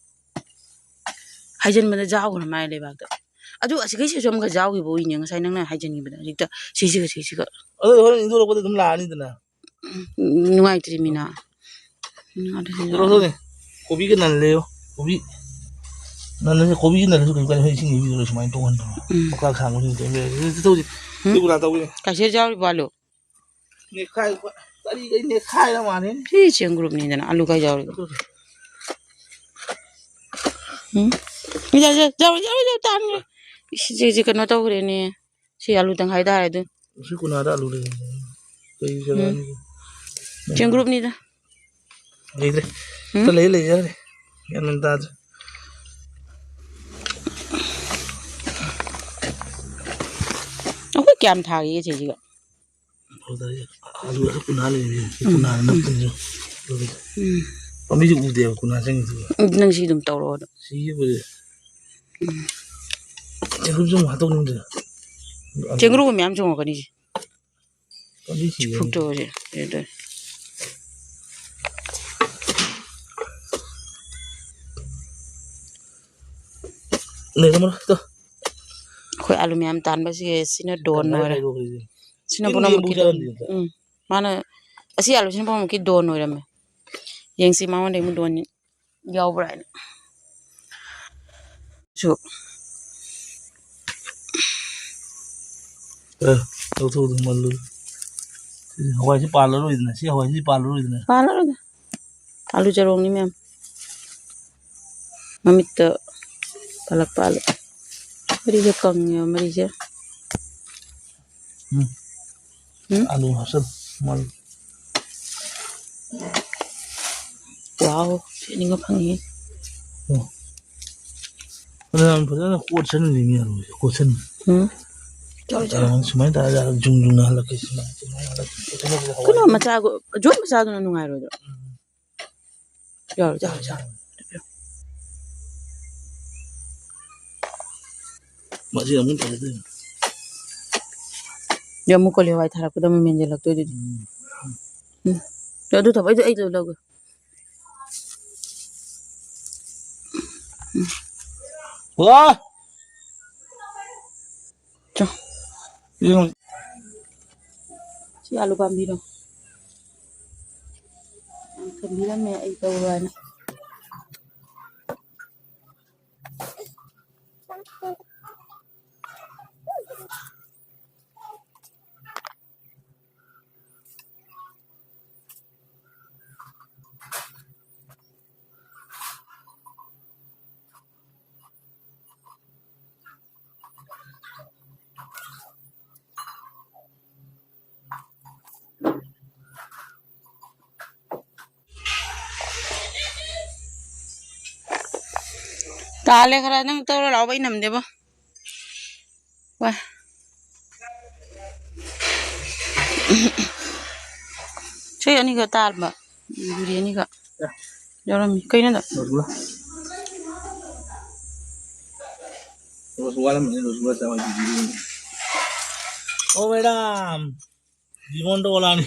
ꯍꯥꯏꯖꯤꯟꯕꯗ ꯌꯥꯎꯈ꯭ꯔ ꯃꯥꯜꯂꯦ ꯂꯩꯕꯥꯛꯇ꯫ ꯑꯗꯨ ꯑꯁꯤꯈꯩꯁꯤꯁꯨ ꯑꯃꯨꯛꯀ ꯌꯥꯎꯈꯤꯕ ꯎꯏꯅꯦ ꯉꯁꯥꯏ ꯅꯪꯅ ꯍꯥꯏꯖꯤꯟꯈꯤꯕꯗ꯫ ꯍꯧꯖꯤꯛꯇ ꯁꯤꯁꯤꯒ ꯁꯤꯁꯤꯒ꯫ ꯑꯗꯨ ꯍꯣꯔꯦꯟ ꯏꯟꯊꯣꯔꯛꯄꯗ ꯑꯗꯨꯝ ꯂꯥꯛꯑꯅꯤꯗꯅ꯫ ꯎꯝ, ꯅꯨꯡꯉꯥꯏꯇ꯭ꯔꯤ ꯃꯤꯅ꯫ ꯎꯝ, ꯑꯗꯨꯗꯤ ꯀꯩꯅꯣ ꯇꯧꯅꯤ꯫ ꯀꯣꯕꯤꯒ ꯅꯜꯂꯦꯌꯣ꯫ ꯀꯣꯕꯤ ꯅꯜꯂꯁꯨ, ꯀꯣꯕꯤꯒ ꯅꯜꯂꯁꯨ ꯀꯩꯁꯨ ꯀꯥꯏꯗꯦ꯫ ꯍꯣꯏ, ꯏꯁꯤꯡ ꯍꯩꯕꯤꯔꯒ ꯁꯨꯃꯥꯏꯅ ꯇꯧꯍꯟꯕ꯫ ꯎꯝ꯫ ꯃꯈꯥ ꯁꯥꯡꯕꯁꯤꯡ ꯇꯧꯕ ꯌꯥꯏ꯫ ꯁꯤ ꯇꯧꯁꯤ꯫ ꯎꯝ꯫ ꯁꯤ ꯀꯅꯥ ꯇꯧꯒꯦ? ꯀꯥꯏꯁꯦ ꯌꯥꯎꯔꯤꯕꯣ ꯑꯂꯨ? ꯅꯦꯈꯥꯏ-, ꯀꯔꯤ, ꯀꯔꯤ ꯅꯦꯈꯥꯏꯔ ꯃꯥꯜꯂꯦꯅꯦ꯫ ꯁꯤ ꯆꯦꯡꯒ꯭ꯔꯨꯞꯅꯤꯗꯅ ꯑꯂꯨ ꯀꯥꯏ ꯌꯥꯎꯔꯤꯕ? ꯎꯝ? ꯌꯥ, ꯌꯥ, ꯌꯥꯎꯔꯤ, ꯌꯥꯎꯔꯤ, ꯌꯥꯎꯔꯤ, ꯇꯥꯟꯈ꯭ꯔꯦ꯫ ꯏꯁ, ꯁꯤ, ꯁꯤ ꯀꯩꯅꯣ ꯇꯧꯈ꯭ꯔꯦꯅꯦ꯫ ꯁꯤ ꯑꯂꯨ ꯇꯪꯈꯥꯏ ꯇꯥꯔꯦ ꯑꯗꯨ꯫ ꯁꯤ ꯀꯨꯅꯥꯗ ꯑꯂꯨ ꯂꯩ꯫ ꯀꯩ ꯎꯝ꯫ ꯖꯒꯥꯅꯤ? ꯆꯦꯡꯒ꯭ꯔꯨꯞꯅꯤꯗ꯫ ꯂꯩꯇ꯭ꯔꯦ꯫ ꯎꯝ? ꯈꯔ ꯂꯩ, ꯂꯩꯖꯔꯦ꯫ ꯒ꯭ꯌꯥꯟ ꯃꯦꯟ ꯇꯥꯗ꯭ꯔꯦ꯫ ꯑꯩꯈꯣꯏ ꯀꯌꯥꯝ ꯊꯥꯒꯤꯒꯦ ꯁꯤꯁꯤꯒ? ꯑꯂꯨ ꯑꯁꯨꯛ ꯀꯨꯅꯥ ꯂꯩꯔꯦ꯫ ꯎꯝ, ꯀꯨꯅꯥꯅ ꯎꯝ꯫ ꯅꯞꯄꯅꯤꯅ꯫ ꯎꯝ꯫ ꯄꯥꯝꯕꯤꯁꯨ ꯎꯗꯦꯕ ꯀꯨꯅꯥ ꯆꯪꯉꯤꯗꯨꯒ꯫ ꯎꯝ, ꯅꯪ ꯁꯤ ꯑꯗꯨꯝ ꯇꯧꯔꯛꯑꯣ ꯑꯗꯨꯝ꯫ ꯁꯤꯒꯤꯕꯨꯗꯤ꯫ ꯎꯝ꯫ ꯆꯦꯡꯒꯨꯞꯁꯨ ꯑꯃꯨꯛ ꯍꯥꯠꯇꯣꯛꯅꯤꯡꯗꯦ꯫ ꯆꯦꯡꯒ꯭ꯔꯨꯞ ꯃꯌꯥꯝ ꯆꯣꯡꯉꯛꯀꯅꯤ ꯁꯤ꯫ ꯄꯥꯝꯕꯤ ꯁꯤꯔꯦ꯫ ꯐꯨꯛꯇꯣꯛꯑꯁꯦ꯫ ꯑꯗꯨ ꯂꯩꯔꯝꯃꯔꯣꯏ, ꯇꯣ꯫ ꯑꯩꯈꯣꯏ ꯑꯂꯨ ꯃꯌꯥꯝ ꯇꯥꯟꯕꯁꯤꯒꯤ ꯁꯤꯅ ꯗꯣꯟ ꯇꯪꯈꯥꯏ ꯑꯣꯏꯔꯦ꯫ ꯈꯥꯏꯗꯣꯛꯈ꯭ꯔꯤꯁꯦ꯫ ꯁꯤꯅ ꯇꯤꯟ ꯄꯨꯝꯅꯃꯛꯀꯤ ꯌꯦꯡꯕꯨ ꯗꯣꯟ꯫ ꯆꯥꯔꯝꯗꯦ ꯑꯝꯇ꯫ ꯎꯝ꯫ ꯃꯥꯅ ꯑꯁꯤ ꯑꯂꯨꯁꯤꯅ ꯄꯨꯝꯅꯃꯛꯀꯤ ꯗꯣꯟ ꯑꯣꯏꯔꯝꯃꯦ꯫ ꯌꯦꯡꯁꯤ ꯃꯉꯣꯟꯗ ꯑꯃꯨꯛ ꯗꯣꯟ ꯌꯥꯎꯕ꯭ꯔꯥ ꯍꯥꯏꯅ꯫ ꯁꯨ꯫ ꯑꯦ, ꯂꯧꯊꯣꯛꯑꯗꯧ ꯃꯥꯜꯂꯨ꯫ ꯁꯤ ꯍꯋꯥꯏꯁꯤ ꯄꯥꯜꯂꯔꯣꯏꯗꯅ, ꯁꯤ ꯍꯋꯥꯏꯁꯤ ꯄꯥꯜꯂꯔꯣꯏꯗꯅ꯫ ꯄꯥꯜꯂꯔꯣꯏꯗ꯫ ꯑꯂꯨ ꯆꯔꯣꯡꯅꯤ ꯃꯌꯥꯝ꯫ ꯃꯃꯤꯠꯇ ꯄꯥꯜꯂꯛꯄ ꯑꯂꯨ꯫ ꯃꯔꯤꯁꯦ ꯀꯪꯉꯦꯕ, ꯃꯔꯤꯁꯦ꯫ ꯎꯝ꯫ ꯎꯝ? ꯑꯂꯨ ꯍꯥꯞꯆꯜ ꯃꯥꯜꯂꯨ꯫ ꯋꯥꯎ, ꯁꯦꯠꯅꯤꯡꯕ ꯐꯪꯉꯤ꯫ ꯑꯣ꯫ ꯑꯗꯨ ꯌꯥꯝ ꯐꯖꯅ ꯀꯣꯠꯁꯟꯂꯤꯅꯦ, ꯑꯂꯨꯁꯦ ꯀꯣꯠꯁꯟ꯫ ꯎꯝ꯫ ꯆꯥꯎ, ꯆꯥꯎ꯫ ꯑ, ꯁꯨꯃꯥꯏꯅ ꯇꯧꯔꯒ ꯖꯨꯡ ꯖꯨꯡꯅ ꯍꯜꯂꯛꯀꯦ, ꯁꯨꯃꯥꯏꯅ, ꯁꯨꯃꯥꯏꯅ ꯍꯜꯂꯛꯀꯦ꯫ ꯀꯩꯅꯣ ꯃꯆꯥꯒ-, ꯖꯣꯝ ꯃꯆꯥꯗꯨꯅ ꯅꯨꯡꯉꯥꯏꯔꯣꯏꯗ꯭ꯔꯣ? ꯎꯝ꯫ ꯌꯥꯎꯔꯣ, ꯌꯥꯎꯔꯣ, ꯌꯥꯎꯔꯣ꯫ ꯃꯁꯤ ꯑꯃꯨꯛ ꯐꯖꯗꯣꯏꯅꯤ꯫ ꯌꯥꯝ ꯑꯃꯨꯛ ꯀꯣꯂꯤ ꯍꯋꯥꯏ ꯊꯥꯔꯛꯄꯗ ꯑꯃꯨꯛ ꯃꯦꯟꯁꯤꯜꯂꯛꯇꯣꯏꯗꯨꯗꯤ꯫ ꯎꯝ꯫ ꯎꯝ꯫ ꯑꯗꯨ ꯊꯝꯃꯣ, ꯑꯩ, ꯑꯩ ꯂꯧꯒꯦ꯫ ꯎꯝ꯫ ꯋꯥ! ꯆꯣ꯫ ꯌꯦꯡꯉꯨ꯫ ꯁꯤ ꯑꯥꯂꯨ ꯄꯥꯝꯕꯤꯗꯣ ꯌꯥꯝ ꯊꯝꯕꯤꯔꯝꯃꯦ ꯑꯩ ꯇꯧꯔꯣ ꯍꯥꯏꯅ꯫ ꯇꯥꯜꯂꯦ ꯈꯔ, ꯅꯪ ꯇꯧꯔ ꯂꯥꯎꯕ ꯑꯩ ꯅꯝꯗꯦꯕꯣ꯫ ꯋꯥ꯫ ꯁꯤ ꯑꯅꯤꯒ ꯇꯥꯔꯕ? ꯌꯨꯔꯤ ꯑꯅꯤꯒ꯫ ꯌꯥꯎꯔꯝꯃꯤ꯫ ꯀꯩꯅꯣꯗꯣ? ꯔꯣꯁꯒꯨꯂꯥ꯫ ꯔꯣꯁ ꯋꯥꯠꯂꯝꯃꯅꯤ, ꯔꯣꯁꯒꯨꯂꯥ ꯆꯥꯕ ꯍꯥꯏꯗꯨꯗꯤ꯫ ꯑꯣ, ꯃꯦꯗꯥꯝ꯫ ꯖꯤꯕꯟꯗ ꯑꯣꯂꯥꯅꯤ꯫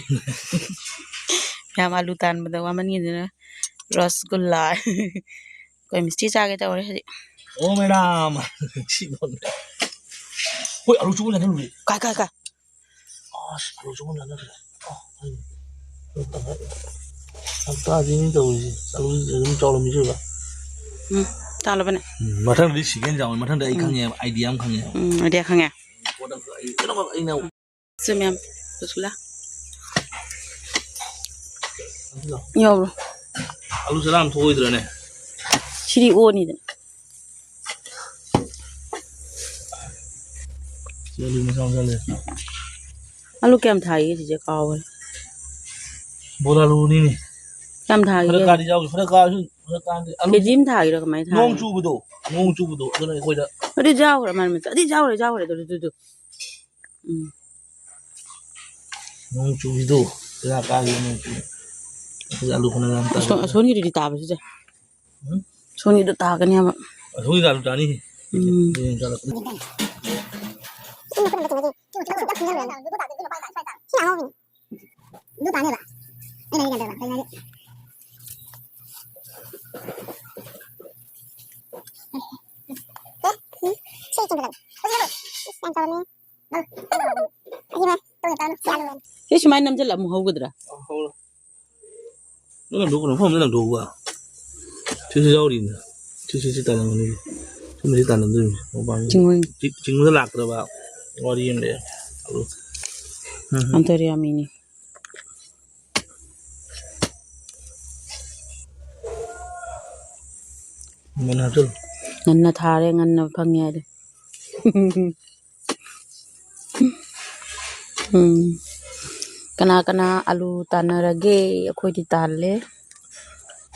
ꯌꯥꯝ ꯑꯂꯨ ꯇꯥꯟꯕꯗ ꯋꯥꯃꯟꯈꯤꯗꯅ ꯔꯣꯁꯒꯨꯂꯥ꯫ ꯑꯩꯈꯣꯏ ꯃꯤꯁꯇꯤ ꯆꯥꯒꯦ ꯇꯧꯔꯦ ꯍꯧꯖꯤꯛ꯫ ꯑꯣ, ꯃꯦꯗꯥꯝ꯫ ꯁꯤ ꯂꯣꯟꯗ꯫ ꯍꯣꯏ, ꯑꯂꯨ ꯆꯨꯕ ꯂꯩꯔꯝꯃꯦ꯫ ꯀꯥꯏ, ꯀꯥꯏ, ꯀꯥꯏ? ꯑꯁ, ꯑꯂꯨ ꯆꯨꯕ ꯂꯩꯔꯝꯃꯦ꯫ ꯑ, ꯑꯩ ꯍꯞꯇꯥꯁꯤꯅꯤ ꯇꯧꯔꯤꯁꯦ꯫ ꯑꯂꯨꯁꯦ ꯑꯗꯨꯝ ꯆꯥꯎꯔꯝꯃꯤꯁꯦ ꯎꯕ꯫ ꯎꯝ, ꯆꯥꯎꯔꯕꯅꯦ꯫ ꯎꯝ, ꯃꯊꯪꯗꯤ ꯁꯤꯒꯦꯟ ꯆꯥꯎꯅꯤ꯫ ꯃꯊꯪꯗꯤ ꯑꯩ ꯎꯝ꯫ ꯈꯪꯉꯦꯕ, idea ꯑꯃ ꯈꯪꯉꯦꯕ꯫ ꯎꯝ, idea ꯈꯪꯉꯦ꯫ ꯄꯣꯠ ꯑꯃ ꯑꯩ, ꯀꯩꯅꯣ ꯑꯩꯅ ꯁꯤ ꯃꯌꯥꯝ ꯔꯁꯒꯨꯂꯥ꯫ ꯌꯥꯎꯕ꯭ꯔꯣ? ꯑꯂꯨ ꯆꯔꯥ ꯑꯃ ꯊꯣꯛꯑꯣꯏꯗ꯭ꯔꯅꯦ? ꯁꯤꯗꯤ ꯑꯣꯅꯤꯗꯅ꯫ ꯁꯤ ꯑꯂꯨ ꯃꯆꯥ ꯃꯆꯥ ꯂꯩ꯫ ꯑꯂꯨ ꯀꯌꯥꯝ ꯊꯥꯏꯒꯦ ꯆꯤꯆꯦ? ꯀꯥꯎꯒ꯭ꯔꯦ꯫ ꯕꯣꯔꯥ ꯑꯂꯨꯅꯤꯅꯦ꯫ ꯌꯥꯝ ꯊꯥꯒꯦ꯫ ꯈꯔ ꯀꯥꯗꯤ ꯌꯥꯎꯁꯤ, ꯈꯔ ꯀꯥꯁꯤ, ꯈꯔ ꯀꯥꯗꯤ꯫ ꯑꯂꯨ ꯀꯦꯖꯤ ꯑꯃ ꯊꯥꯒꯤꯔꯣ ꯀꯃꯥꯏꯅ ꯊꯥꯒꯦ? ꯅꯣꯡ ꯆꯨꯕꯗꯣ, ꯅꯣꯡ ꯆꯨꯕꯗꯣ, ꯑꯗꯨꯅ ꯑꯩꯈꯣꯏꯗ꯫ ꯑꯗꯨꯗꯤ ꯌꯥꯎꯈ꯭ꯔꯦ, ꯃꯥꯅ ꯃꯆꯥ꯫ ꯑꯗꯨꯗꯤ ꯌꯥꯎꯈ꯭ꯔꯦ, ꯌꯥꯎꯈ꯭ꯔꯦ, ꯑꯗꯨ, ꯑꯗꯨ, ꯑꯗꯨ꯫ ꯎꯝ꯫ ꯅꯣꯡ ꯆꯨꯕꯤꯗꯣ, ꯕꯦꯔꯥ ꯀꯥꯒꯤ ꯅꯣꯡ ꯆꯨ꯫ ꯑꯩꯈꯣꯏ ꯑꯂꯨ ꯐꯅꯌꯥꯝ ꯇꯥꯏ꯫ ꯑꯁꯣ-, ꯑꯁꯣꯟꯒꯤꯗꯨꯗꯤ ꯇꯥꯕꯁꯤꯗ꯫ ꯎꯝ? ꯑꯁꯣꯟꯒꯤꯗꯣ ꯇꯥꯒꯅꯦꯕ꯫ ꯑꯁꯣꯟꯒꯤꯗꯣ ꯑꯂꯨ ꯇꯥꯅꯤ꯫ ꯎꯝ꯫ ꯍꯌꯦꯡ ꯆꯥꯔꯛꯄ꯫ ꯁꯤ ꯑꯉꯧꯕꯤꯅꯤ꯫ ꯑꯗꯨ ꯇꯥꯅꯦꯕ꯫ ꯑꯩꯅ ꯍꯥꯏꯒꯦ ꯒ꯭ꯌꯥꯟ ꯇꯧꯔꯕ? ꯀꯩꯅꯣ ꯍꯥꯏꯗꯤ? ꯑꯦ, ꯁꯤ ꯆꯨꯝꯕꯗ꯫ ꯏꯁ, ꯌꯥꯝ ꯆꯥꯎꯔꯝꯃꯦ꯫ ꯁꯤ ꯁꯨꯃꯥꯏꯅ ꯅꯝꯁꯤꯜꯂ ꯑꯃꯨꯛ ꯍꯧꯒꯗ꯭ꯔꯥ? ꯅꯪ ꯂꯪꯊꯣꯛꯄ ꯃꯐꯝ ꯑꯃꯗ ꯂꯪꯊꯣꯛꯎꯕ꯫ ꯁꯤ, ꯁꯤ ꯌꯥꯎꯔꯤꯅ꯫ ꯁꯤ, ꯁꯤ, ꯁꯤ ꯇꯥꯔꯝꯒꯅꯤ꯫ ꯁꯨꯝꯕꯁꯤ ꯇꯥꯔꯝꯗꯣꯏꯅꯤ꯫ ꯃꯄꯥꯟꯁꯤ꯫ ꯆꯤꯡꯉꯨ꯫ ꯆꯤ-, ꯆꯤꯡꯕꯗ ꯂꯥꯛꯇ꯭ꯔꯕ ꯋꯥꯔꯤ ꯑꯃ ꯂꯩ꯫ ꯑꯗꯨ꯫ ꯎꯝ꯫ ꯑꯟꯇꯔꯌꯥꯃꯤꯅꯤ꯫ ꯉꯟꯅ ꯍꯥꯞꯆꯜꯂꯨ꯫ ꯉꯟꯅ ꯊꯥꯔꯦ, ꯉꯟꯅ ꯐꯪꯉꯦ ꯍꯥꯏꯔꯦ꯫ ꯎꯝ꯫ ꯀꯅꯥ ꯀꯅꯥ ꯑꯂꯨ ꯇꯥꯟꯅꯔꯒꯦ? ꯑꯩꯈꯣꯏꯗꯤ ꯇꯥꯜꯂꯦ꯫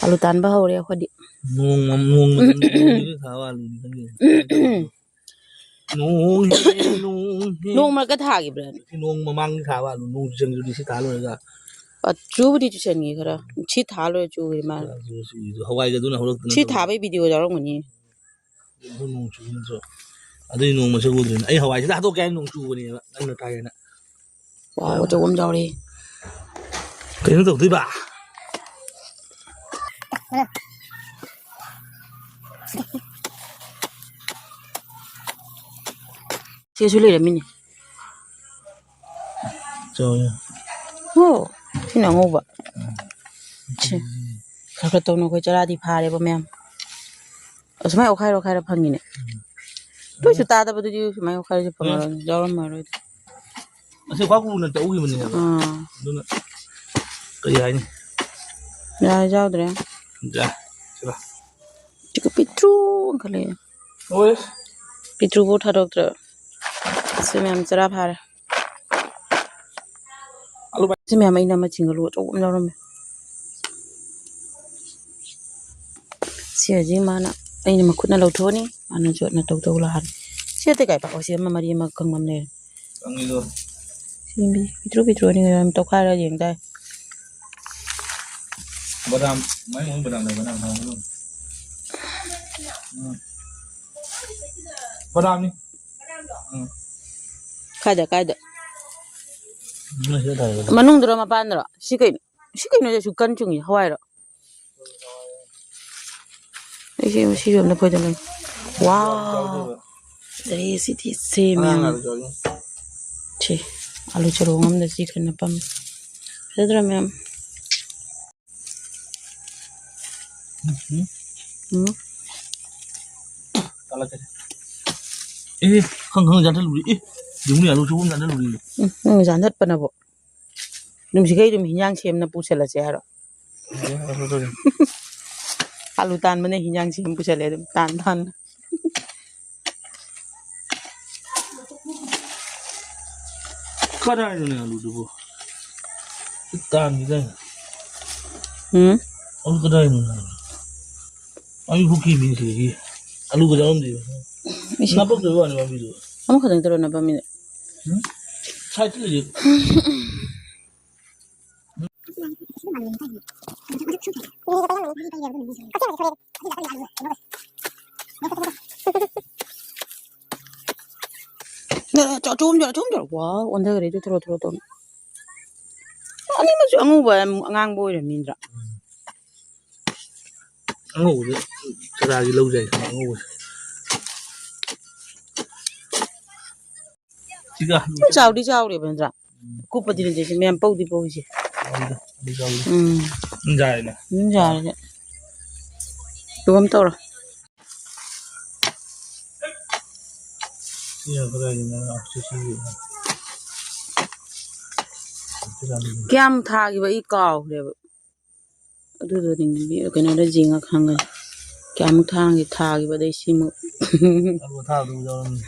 ꯑꯂꯨ ꯇꯥꯟꯕ ꯍꯧꯔꯦ ꯑꯩꯈꯣꯏꯗꯤ꯫ ꯅꯣꯡꯃ, ꯅꯣꯡꯃ, ꯅꯣꯡꯃꯗꯤ ꯊꯥꯕ ꯑꯂꯨꯅꯤ ꯈꯪꯗꯦ꯫ ꯅꯣꯡ ꯍꯦ, ꯅꯣꯡ ꯍꯦ꯫ ꯅꯣꯡ ꯃꯔꯛꯇ ꯊꯥꯈꯤꯕ꯭ꯔꯥ? ꯅꯣꯡ ꯃꯃꯥꯡꯗ ꯊꯥꯕ ꯑꯂꯨ, ꯅꯣꯡ ꯆꯨꯁꯟꯈꯤꯕꯗꯤ ꯁꯤ ꯊꯥ ꯂꯣꯏꯔꯒ꯫ ꯑ, ꯆꯨꯕꯨꯗꯤ ꯆꯨꯁꯟꯈꯤ ꯈꯔ꯫ ꯁꯤ ꯊꯥ ꯂꯣꯏꯔ ꯆꯨꯈꯤ ꯃꯥꯜꯂꯦ꯫ ꯆꯨ-, ꯆꯨ-, ꯍꯋꯥꯏꯒꯗꯨꯅ ꯍꯧꯔꯛꯇꯅ ꯁꯤ ꯇꯧꯕ꯫ ꯊꯥꯕꯩ ꯚꯤꯗꯤꯑꯣ ꯌꯥꯎꯔꯝꯒꯅꯤ꯫ ꯑꯗꯨ ꯅꯣꯡ ꯆꯨꯕ ꯅꯠꯇ꯭ꯔꯣ? ꯑꯗꯨꯏ ꯅꯣꯡ ꯃꯁꯛ ꯎꯗ꯭ꯔꯤꯅꯦ꯫ ꯑꯩ ꯍꯋꯥꯏꯁꯤꯗ ꯍꯥꯠꯇꯣꯛꯀꯦ ꯍꯥꯏꯅ ꯅꯣꯡ ꯆꯨꯕꯅꯦꯕ, ꯉꯟꯅ ꯊꯥꯒꯦꯅ꯫ ꯋꯥꯎ, ꯑꯆꯧꯕ ꯑꯃ ꯌꯥꯎꯔꯦ꯫ ꯀꯩꯅꯣ ꯇꯧꯗꯣꯏꯕ? ꯁꯤꯁꯨ ꯂꯩꯔꯝꯃꯤꯅꯦ꯫ ꯆꯥꯎꯋꯦ꯫ ꯑꯣ, ꯁꯤꯅ ꯑꯉꯧꯕ꯫ ꯁꯤ꯫ ꯈꯔ ꯈꯔ ꯇꯧꯅ ꯑꯩꯈꯣꯏ ꯆꯔꯥꯗꯤ ꯐꯥꯔꯦꯕ ꯃꯌꯥꯝ꯫ ꯑꯁꯨꯃꯥꯏ ꯑꯣꯠꯈꯥꯏꯔ ꯑꯣꯠꯈꯥꯏꯔ ꯐꯪꯉꯤꯅꯦ꯫ ꯎꯝ꯫ ꯇꯣꯏꯁꯨ ꯇꯥꯗꯕꯗꯨꯗꯤ ꯁꯨꯃꯥꯏꯅ ꯑꯣꯠꯈꯥꯏꯔꯁꯨ ꯐꯪꯉꯔꯣꯏ, ꯌꯥꯎꯔꯝꯃꯔꯣꯏ꯫ ꯑꯁꯤ ꯈ꯭ꯋꯥꯏ ꯀꯨꯏꯅ ꯇꯧꯈꯤꯕꯅꯦꯕ꯫ ꯑꯥ꯫ ꯑꯗꯨꯅ ꯀꯔꯤ ꯍꯥꯏꯅꯤ? ꯌꯥꯔꯦ, ꯌꯥꯎꯗ꯭ꯔꯦ꯫ ꯌꯥ, ꯁꯤꯗ꯫ ꯆꯤꯛꯀ ꯄꯤꯛꯇ꯭ꯔꯨ ꯑꯃꯈꯛ ꯂꯩꯔꯦ꯫ ꯍꯣꯏ꯫ ꯄꯤꯛꯇ꯭ꯔꯨꯐꯥꯎ ꯊꯥꯗꯣꯛꯇ꯭ꯔꯦ꯫ ꯁꯤ ꯃꯌꯥꯝ ꯆꯔꯥ ꯐꯥꯔꯦ꯫ ꯑꯂꯨ ꯁꯤ ꯃꯌꯥꯝ ꯑꯩꯅ ꯃꯆꯤꯡ ꯑꯂꯨ ꯑꯆꯧꯕ ꯑꯃ ꯂꯧꯔꯝꯃꯦ꯫ ꯁꯤ ꯍꯧꯖꯤꯛ ꯃꯥꯅ, ꯑꯩꯅ ꯃꯈꯨꯠꯅ ꯂꯧꯊꯣꯛꯑꯅꯤ, ꯃꯥꯅ ꯆꯣꯠꯅ ꯇꯧ ꯇꯧ ꯂꯥꯛꯑꯅꯤ꯫ ꯁꯤ ꯑꯇꯩ ꯀꯥꯏ ꯄꯥꯛꯑꯣ? ꯁꯤ ꯑꯃ ꯃꯔꯤ ꯑꯃ ꯀꯪꯕ ꯑꯃ ꯂꯩꯔꯦ꯫ ꯀꯪꯉꯤꯗꯣ꯫ ꯁꯤ ꯄꯤꯛꯇ꯭ꯔꯨ ꯄꯤꯛꯇ꯭ꯔꯨ ꯑꯅꯤ ꯌꯥꯝ ꯇꯧꯈꯥꯏꯔ ꯌꯦꯡ ꯇꯥꯏ꯫ ꯕꯗꯥꯝ, ꯃꯥꯏ ꯃꯅꯨꯡ ꯕꯗꯥꯝ ꯂꯩ, ꯕꯗꯥꯝ ꯍꯥꯎꯕꯅꯤ꯫ ꯎꯝ꯫ ꯕꯗꯥꯝꯅꯤ꯫ ꯎꯝ꯫ ꯀꯥꯏꯗ, ꯀꯥꯏꯗ? ꯎꯝ, ꯁꯤꯗ ꯊꯥꯏ, ꯕꯗꯥꯝ꯫ ꯃꯅꯨꯡꯗꯔꯣ ꯃꯄꯥꯟꯗꯔꯣ? ꯁꯤ ꯀꯩꯅꯣ? ꯁꯤ ꯀꯩꯅꯣ ꯁꯨ ꯀꯟ ꯆꯨꯡꯉꯤ? ꯍꯋꯥꯏꯔꯣ? ꯑꯩꯁꯦ ꯁꯤ ꯌꯣꯝꯗ ꯐꯣꯏꯗ ꯂꯩ꯫ ꯋꯥꯎ! ꯐꯖꯩꯌꯦ ꯁꯤꯗꯤ ꯁꯦꯝꯃꯦ ꯑꯉꯥꯡ ꯌꯥꯝꯅ꯫ ꯑꯂꯨ ꯆꯥꯎ꯫ ꯁꯤ ꯑꯂꯨ ꯆꯔꯣꯡ ꯑꯃꯗ ꯁꯤ ꯈꯔ ꯅꯞꯄꯝꯃꯦ꯫ ꯐꯖꯗ꯭ꯔꯥ ꯃꯌꯥꯝ? ꯎꯝ꯫ ꯎꯝ꯫ ꯀꯜꯂꯛꯀꯅꯤ꯫ ꯑꯦ, ꯈꯪ ꯈꯪ ꯌꯥꯟꯊꯠꯂꯨꯔꯤ꯫ ꯑꯦ, ꯌꯦꯡꯉꯨꯅꯦ, ꯑꯂꯨ ꯆꯔꯣꯡ ꯌꯥꯟꯊꯠꯂꯨꯔꯤ꯫ ꯎꯝ, ꯅꯪ ꯌꯥꯟꯊꯠꯄꯅꯕꯣ? ꯑꯗꯨꯝ ꯁꯤꯈꯩ ꯑꯗꯨꯝ ꯍꯤꯟꯖꯥꯡ ꯁꯦꯝꯅ ꯄꯨꯁꯜꯂꯁꯦ ꯍꯥꯏꯔꯣ? ꯑꯂꯨ ꯇꯥꯟꯕꯅ ꯍꯤꯟꯖꯥꯡ ꯁꯦꯝ ꯄꯨꯁꯜꯂꯦ ꯑꯗꯨꯝ ꯇꯥꯟ ꯇꯥꯟꯅ꯫ ꯀꯗꯥꯏꯗꯅꯣ ꯑꯂꯨꯗꯨꯕꯨ? ꯇꯥꯟꯈꯤꯗꯥꯏꯅꯦ? ꯎꯝ? ꯑꯂꯨ ꯀꯗꯥꯏꯗꯅꯣ? ꯑꯩ ꯄꯨꯈ꯭ꯔꯤ ꯃꯤꯁꯤꯗꯒꯤ ꯑꯂꯨꯒ ꯌꯥꯎꯔꯝꯗꯦꯕ꯫ ꯏꯁꯤꯡ ꯅꯥꯄꯛꯇꯕꯩ ꯋꯥꯅꯤ ꯄꯥꯝꯕꯤꯗꯨ꯫ ꯑꯃꯈꯛꯇꯪ ꯇꯧꯔ ꯅꯄꯝꯃꯤꯅꯦ꯫ ꯎꯝ? ꯁꯥꯏꯠꯇ ꯂꯩꯌꯦ꯫ ꯅ-, ꯆ-, ꯆꯣꯝ ꯆꯣꯝ ꯆꯣꯝ ꯆꯣꯝ꯫ ꯋꯥꯎ, ꯑꯣꯟꯊꯈ꯭ꯔꯦ ꯑꯗꯨ ꯊꯣꯔꯣ ꯊꯣꯔꯣ ꯇꯧꯅ꯫ ꯑꯅꯤꯃꯛꯁꯨ ꯑꯉꯧꯕ, ꯑꯉꯥꯡꯕ ꯑꯣꯏꯔꯝꯃꯤꯗ꯭ꯔꯥ? ꯑꯉꯧꯕꯗ ꯆꯔꯥꯒꯤ ꯂꯧ ꯌꯥꯏ, ꯑꯉꯧꯕꯁꯦ꯫ ꯁꯤꯒ ꯆꯥꯎꯗꯤ ꯆꯥꯎꯔꯦꯕ ꯅꯠꯇ꯭ꯔꯥ? ꯎꯝ꯫ ꯀꯨꯞꯄꯗꯤ ꯅꯠꯇꯦ, ꯁꯤ ꯃꯌꯥꯝ ꯄꯧꯗꯤ ꯄꯧꯏꯁꯦ꯫ ꯆꯥꯎꯗꯦ, ꯑꯗꯨ ꯆꯥꯎꯗꯦ꯫ ꯎꯝ꯫ ꯑꯗꯨꯝ ꯌꯥꯔꯦꯅꯦ꯫ ꯑꯗꯨꯝ ꯌꯥꯔꯦ꯫ ꯑꯗꯨꯝ ꯇꯧꯔꯣ꯫ ꯁꯤ ꯌꯥꯝ ꯀꯗꯥꯏꯗꯅꯣ? ꯁꯤ, ꯁꯤ, ꯁꯤ꯫ ꯀꯌꯥꯝ ꯊꯥꯈꯤꯕ ꯑꯩ ꯀꯥꯎꯈ꯭ꯔꯦꯕ꯫ ꯑꯗꯨꯗꯣ ꯅꯤꯡꯕꯤ-, ꯀꯩꯅꯣꯗ ꯌꯦꯡꯉ ꯈꯪꯒꯅꯤ꯫ ꯀꯌꯥꯃꯨꯛ ꯊꯥꯡꯒꯦ ꯊꯥꯈꯤꯕꯗꯩ ꯁꯤꯃꯨꯛ꯫ ꯑꯂꯨ ꯑꯊꯥꯕꯗꯨ ꯌꯥꯎꯔꯝꯃꯤ꯫